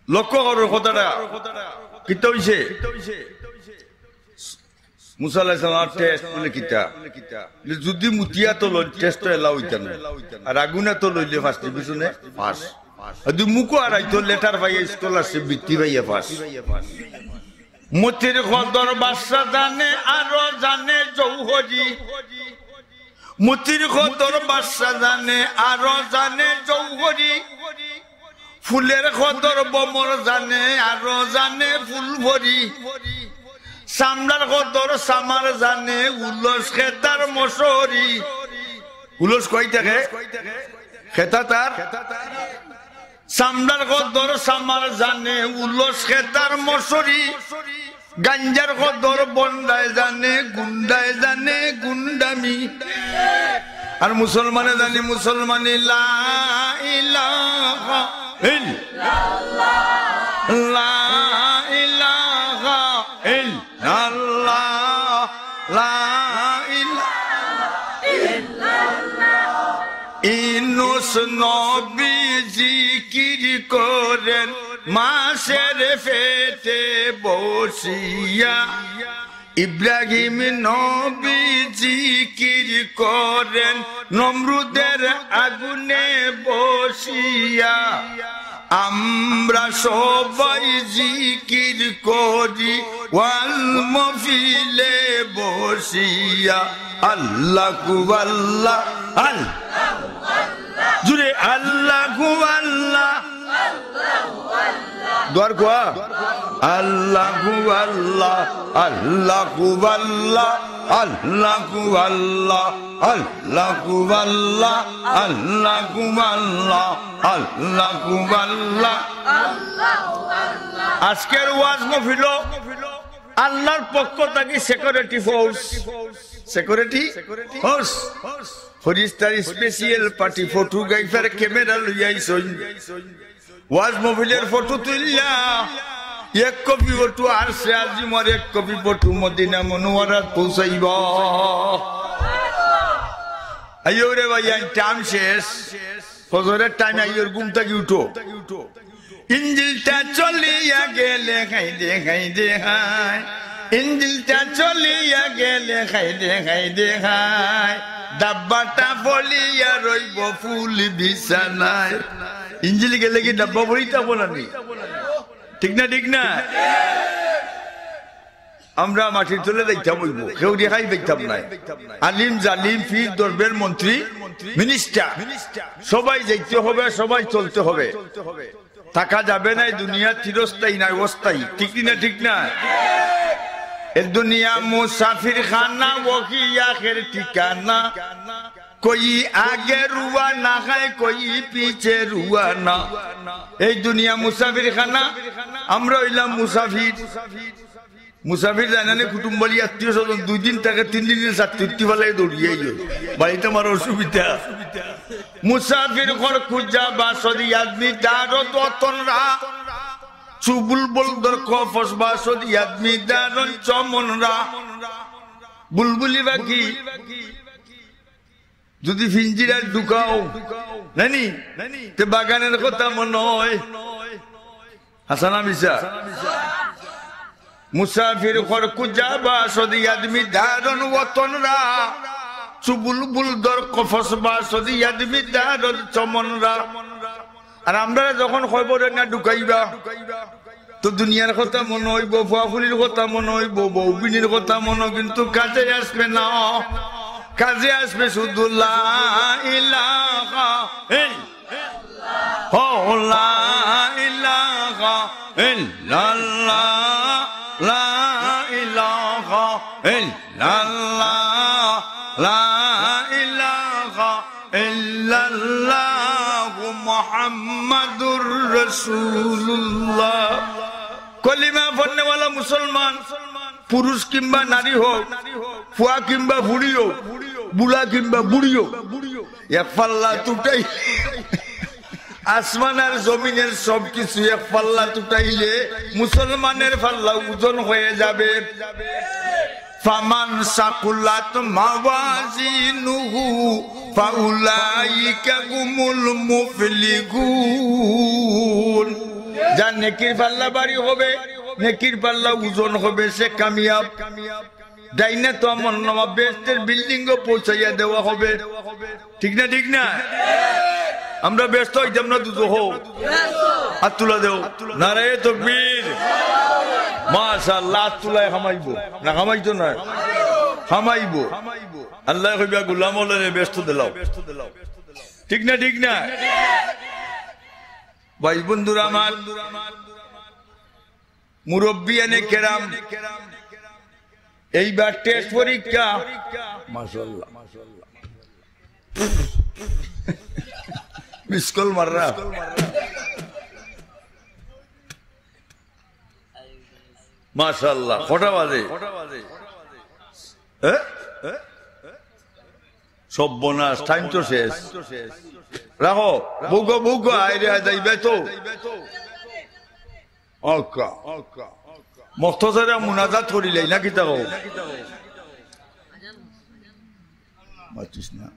লক্ষ্য করো কথাটা। কিতা অইছে? মুসা আলাইহিস সালাম টেস্ট বলে কিতা? বলে, যদি মুতিয়া তো লই, টেস্ট তো এলা অইতা না। আর আগুনে তো লইলে ফার্স্ট ডিভিশনে পাস। আর যদি মুখো আর আইতো, লেটার পাইয়া, স্কলারশিপ বৃত্তি পাইয়া পাস। মতির কদর বাদশা জানে, আরো জানে জৌহরি। মতির কদর বাদশা জানে, আরো জানে জৌহরি। ফুলের কদর বমর জানে, আরো জানে ফুল ভরি। চামড়ার কদর চামার জানে, উলস খেতার মশরি। উলস কই থাকে? খেতা তার। চামড়ার কদর চামার জানে, উলস খেতার মশরি। গাঞ্জার কদর বন্ডায় জানে, গুন্ডায় জানে গুন্ডামি। আর মুসলমানে জানে মুসলমানি। লা ইলাহা ইল্লাল্লাহ, লা ইলাহা ইল্লাল্লাহ, লা ইলাহা ইল্লাল্লাহ। ইউনুস নবী জিকির করেন মাছের পেটে বসিয়া। ইব্রাহিম নবী জিকির করেন নমরুদের আগুনে বসিয়া। আমরা সবাই জিকির করি ওয়াজ মহফিলে বসিয়া। আল্লাহু আল্লাহ, আল্লাহ। জুরে আল্লাহু আল্লাহ। দুয়ার কুয়া। আল্লাহু আল্লাহ, আল্লাহু আল্লাহ, আল্লাহু আল্লাহ, আল্লাহু আল্লাহ, আল্লাহু আল্লাহ, আল্লাহু আল্লাহ। আজকের ওয়াজ মহফিলো আল্লাহর পক্ষ থাকি সিকিউরিটি ফোর্স, সিকিউরিটি ফোর্স, ফরিস্তার স্পেশাল পার্টি ফটোগ্রাফার ক্যামেরা লইয়া আইছইন। ওয়াজ মহফিলের ফটো তুললা, এক কপি ফটো আরশে আজিমর, এক কপি ফটো মদিনা মুনাওয়ারাত পৌঁছাইবা। আইও রে ভাই, আইন টাইম শেষ, ফজরের টাইম, আইওর ঘুম থাকি উঠো। ইঞ্জিলটা চলিয়া গেলে হায় রে হায় রে হায়, ইঞ্জিলটা চলিয়া গেলে হায় রে হায় রে হায়, ডাব্বাটা পড়িয়া রইবো ফুল বিছানায়। ইঞ্জিল গেলে কি ডাব্বা পড়িতা বলানি? ঠিক না, ঠিক না? আমরা মাটির তলে যাইতাম অইবো, কেউ রেহাই পাইতাম নায়। আলিম, জালিম, পীর, দরবেশ, মন্ত্রী, মিনিস্টার, সবাই যাইতে হবে, সবাই চলতে হবে। থাকা যাবে না, এই দুনিয়া চিরস্থায়ী নায়, অস্থায়ী। ঠিক কি না, ঠিক না? এ দুনিয়া মুসাফির খানা, ওহি আখের ঠিকানা। কই আগে রুয়ানা হায়, কই পিছে রুয়ানা। এই দুনিয়া মুসাফির খানা, আমরা অইলাম মুসাফির। মুসাফির যায় না নি, কুটুম্বালি আত্মীয় স্বজন দুই দিন থাকে, তিন দিন চার তৃপ্তি ফালাই দৌড়িয়ে আইও। বাড়িত আমার অসুবিধা। মুসাফির ঘর খুঁজা বাসর ইয়াদমি দারো দতনরা। চুবুল বলদর খফস বাসর ইয়াদমি দারন চমনরা। বুলবুলি বাকি যদি ফিঞ্জিরা ঢুকাও, নানি, তে বাগানের কথা মনে হয়। হাসান মিছা। মুসাফির কর কুজা বাসদ ইয়াদমি দারন ওতনরা, চুবুলবুল দর কফস বাসদ ইয়াদমি দারদ চমনরা। আর আমরারে যখন কবরো না ঢুকাইবা, তো দুনিয়ার কথা মনো অইবো, ফুয়াফুড়ির কথা মনো অইবো, বউবিনির কথা মনো, কিন্তু কাজে আসবে না। কাজে আসবে শুধু লা ইলাহা ইল্লাল্লাহ। ও লা ইলাহা ইল্লাল্লাহ, লা ইলাহা ইল্লাল্লাহ, লা ইলাহা ইল্লাল্লাহু মুহাম্মাদুর রাসূলুল্লাহ। কলিমা পড়নেওয়ালা মুসলমান, পুরুষ কিংবা নারী হোক, ফুয়া কিংবা ফুড়ি হোক, বুড়া কিংবা বুড়ি হোক, এক পাল্লা তুটাই, আসমান আর জমিনের সব কিছু এক পাল্লা তুটাইলে মুসলমানের পাল্লা ওজন হয়ে যাবে। ফামান সাকুলাত মাওয়াজিনুহু ফাউলাইকা হুমুল মুফলিহুন। যার নেকির পাল্লা ভারী হবে, নেকির পাল্লা ওজন হবে, সে কামিয়াব। ডাইনে তো আমলনামা বেহেশতের বিল্ডিংও পৌঁছাইয়া দেওয়া হবে। ঠিক না, ঠিক না? আমরা বেহেশতো অইতাম না দুজখো? হাত তুলা দেও। নারায়ে তাকবীর। মাশাআল্লাহ, হাত তুলায় হামাইবো। না হামাইতো না? হামাইবো। আল্লায় কইবা, "গোলাম অকলরে বেহেশতো দিলাও।" ঠিক না, ঠিক না? ভাই বন্ধুরা আমার, মুরব্বিয়ানে কেরাম, এইবার টেস্ট পরীক্ষা। মাশাআল্লাহ। মিস কল মাররা। মাশাআল্লাহ। কটা বাজে? হ্যাঁ? সর্বনাশ, টাইম তো শেষ। রাখো, বুকো, বুকো, আইরে, আই যাইবে তো। ওকা। মখতসরে মুনাজাত করিলাই না কিতা কও? মাতিস না।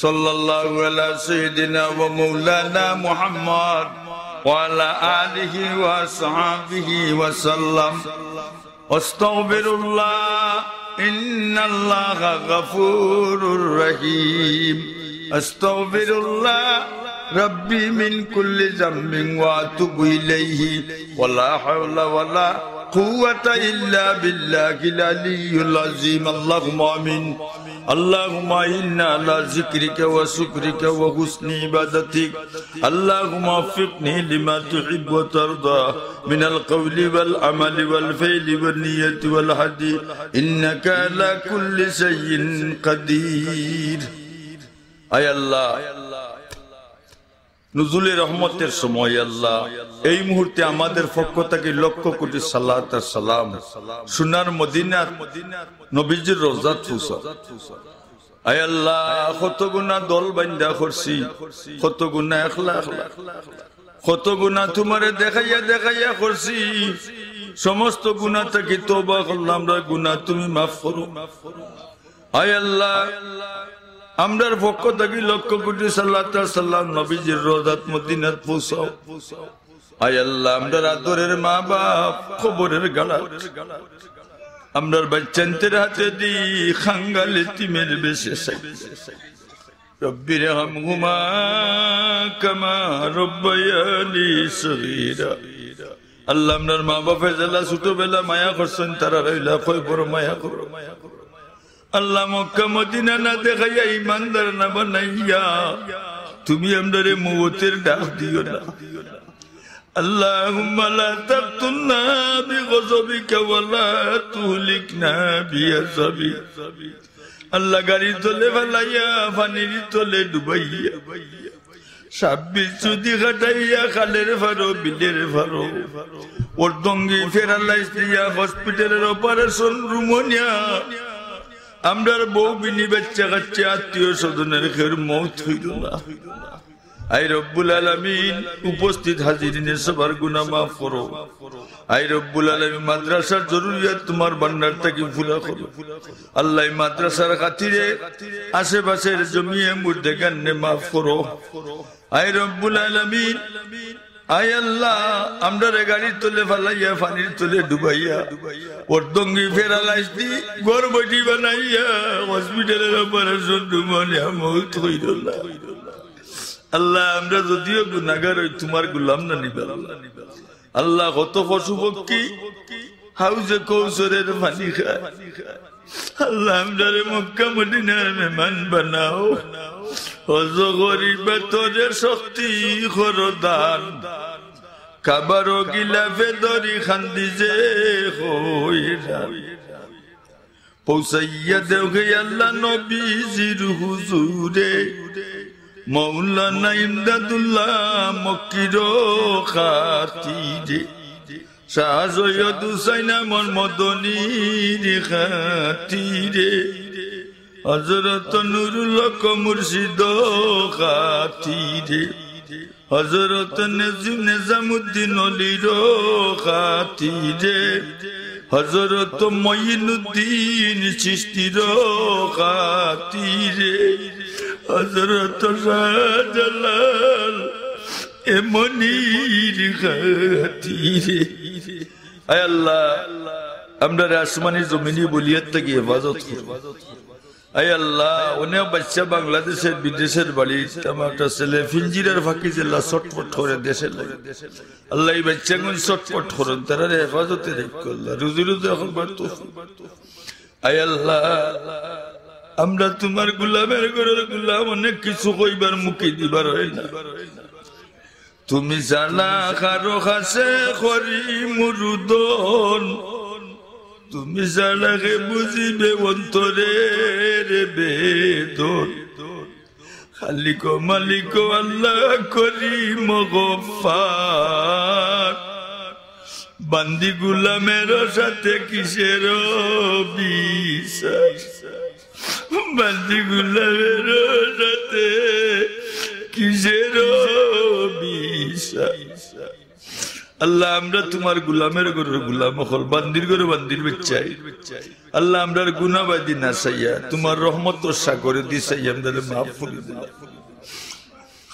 সাল্লাল্লাহু আলা সাইয়্যিদিনা ওয়া মাওলানা মুহাম্মদ ওয়া আলা আলিহি ওয়া আসহাবিহি ওয়া সাল্লাম। أستغفر الله، إن الله غفور رحيم. أستغفر الله ربي من كل ذنب وأتوب إليه. ولا حول ولا قوة إلا بالله العلي العظيم. اللهم آمين. اللهم إنا على ذكرك وشكرك وحسن عبادتك. اللهم وفقني لما تحب وترضى من القول والعمل والفعل والنية والهدي، إنك على كل شيء قدير. আয় আল্লাহ, নুজুলে রহমতের সময় আল্লাহ, এই মুহূর্তে আমাদের পক্ষ থাকি লক্ষ কোটি সালাত আর সালাম সোনার মদিনাত নবীজির রওজাত পৌঁছাও। আয় আল্লাহ, কত গুনা দল বান্ধা করছি, কত গুনা একলা একলা, কত গুনা তুমারে দেখাইয়া দেখাইয়া করছি। সমস্ত গুনা থাকি তওবা করলাম, আমরা গুনা তুমি মাফ করো। আয় আল্লাহ, আমরার পক্ষ থাকি লক্ষ কোটি সালাত আর সালাম নবীজির রওজাত মদিনাত পৌঁছাও। আয় আল্লাহ, আমরার আদরের মা বাপ কবরের গাড়াত, আমরার বাচ্চাইন্তরে হাতে দি কাঙ্গাল এতিমের বেশে চাই। رب ارحمهما كما ربياني صغيرا. আল্লাহ, আমরার মা বাপে যেলা ছোটবেলা মায়া করছইন, তারারে অউলা কবরো মায়া করো। আল্লাহ, মক্কা মদিনা না দেখাইয়া, ইমানদার না বানাইয়া, তুমি আমরারে মউতের ডাক দিও না। اللهم لا تقتلنا بغضبك ولا تهلكنا بعذابك. আল্লাহ, গাড়ির তলে ফালাইয়া, পানির তলে ডুবাইয়া, সাপ বিচ্ছুদি খাটাইয়া, খালের পারো, বিলের পারো, অর্ধাঙ্গি প্যারালাইজ দিয়া হসপিটালের অপারেশন রুমো নিয়া, আমরার বউ বিনি, বাচ্চা কাচ্চা, আত্মীয় স্বজনের কেউর মউত অইলো না। আয় রব্বুল আলামিন, উপস্থিত হাজিরিনে সবার গুনা মাফ করো। আয় রব্বুল আলামিন, মাদ্রাসার জরুরিয়াত তুমার ভান্ডার থাকি পুরা করো। আল্লাহ, এই মাদ্রাসার খাতিরে আশেপাশের জমিয়ে মুর্দেগানরে মাফ করো। আয় রব্বুল আলামিন, আয় আল্লাহ, আমরারে গাড়ির তলে ফালাইয়া, পানির তলে ডুবাইয়া, অর্ধঙ্গি প্যারালাইজ দি, ঘর বটি বানাইয়া, হসপিটালের অপারেশন রুমো নিয়া মউত কইরো না। আল্লাহ, আমরা যদিও গুনাগার অই, তুমার গুলাম না নি বা আল্লাহ। আল্লাহ, কত পশু পক্ষী হাউজে কৌসরের পানি খায়। আল্লাহ, আমরারে মক্কা মদিনার মেহমান বানাও। হজ করিবা তোরে শক্তি করো দান। কাবার গিলাফে ধরি কান্দি যে হইরান। পৌঁছাইয়া দেও গে আল্লাহ নবীজির হুজুরে, মৌলানা ইমদাদুল্লাহ মক্কির খাতিরে, শাহ সৈয়দ হুসাইন আহমদ মদনীর খাতিরে, হযরত নুরুল হক মুর্শিদ খাতিরে, হযরত নেজ-, নিজামুদ্দিন অলির খাতিরে, হযরত মঈনুদ্দিন চিশতির খাতিরে, হযরত শাহজালাল এমনির খাতিরে। আয় আল্লাহ, আমরারে আসমানি জমিনি বলিয়াত থাকি হেফাজত করো। আয় আল্লাহ, অনেক বাচ্চা বাংলাদেশের বিদেশের বাড়ি, আমার একটা ছেলে ফিঞ্জিরার ফাঁকি যেলা ছটফট করে দেশে লাগে। আল্লাহ, এই বাচ্চাগুন ছটফট করইন, তারারে হেফাজতে রাখো আল্লাহ, রুজি রুজি এখন বার তৌফিক। আয় আল্লাহ, আমরা তুমার গুলামের ঘরর গুলাম, অনেক কিছু কইবার মুখে দিবার অয় না। তুমি ছাড়া কারো কাছে করি মুরুদন, তুমি ছাড়া কে বুঝিবে অন্তরের বেদন। খালিক মালিক আল্লাহ করিম গফফার, বান্দি গুলামের সাথে কিসের বিচার? বান্দি গুলামের সাথে কিসের বিচার? আল্লাহ, আমরা তুমার গুলামের ঘরর গুলাম অকল, বান্দির ঘরর বান্দির বাচ্চাই। আল্লাহ, আমরার গুনাবাদি না চাইয়া, তুমার রহমতর সাগরেদি চাইয়া আমরারে মাফ করি দিলাও।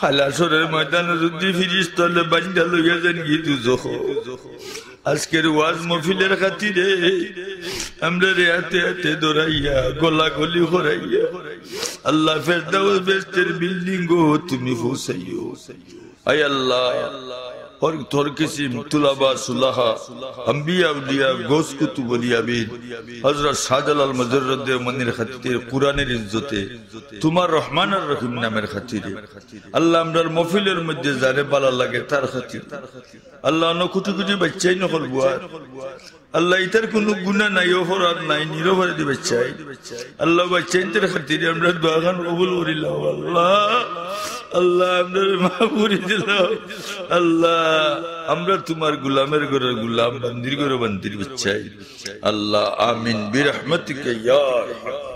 হাশরর ময়দানো যদি ফিরিস্তা অকলে বাইন্ধা লইয়া যাইন গি দুজখো, আজকের ওয়াজ মাহফিলের খাতিরে আমরারে আতে আতে ধরাইয়া, গলাগলি করাইয়া, আল্লাহ, ফেরদাউস বেহেশতের বিল্ডিংও তুমি পৌঁছাইও। আয় আল্লাহ, হর, হর কিসিম তুলাবা সুলাহা, আম্বিয়া আউলিয়া, গৌস কুতুব ওলি আমিন, হযরত শাহজালাল মুজাররদ দেওবন্দির খাতিরে, কুরআনের ইজ্জতে, তুমার রহমান আর রহিম নামের খাতিরে, আল্লাহ, আমরার মাহফিলের মধ্যে যারে ভালা লাগে তার খাতিরে, আল্লাহ, অনো কুটি কুটি বাচ্চাইন অকল বুয়ার, আল্লাহ, ইতার কুনু গুনা নাই, অপরাধ নাই, নিরপরাধী বাচ্চাইন। আল্লাহ, বাচ্চাইন্তর খাতিরে আমরার দোয়াখান কবুল করিলাও আল্লাহ। আল্লাহ, আমরারে মাফ করি দিলাও আল্লাহ। আমরা তুমার গুলামের ঘরর গুলাম, বান্দির ঘরর বান্দির বাচ্চাইন। আল্লাহ, আমিন বিরহমাতিকা ইয়া আরহাম।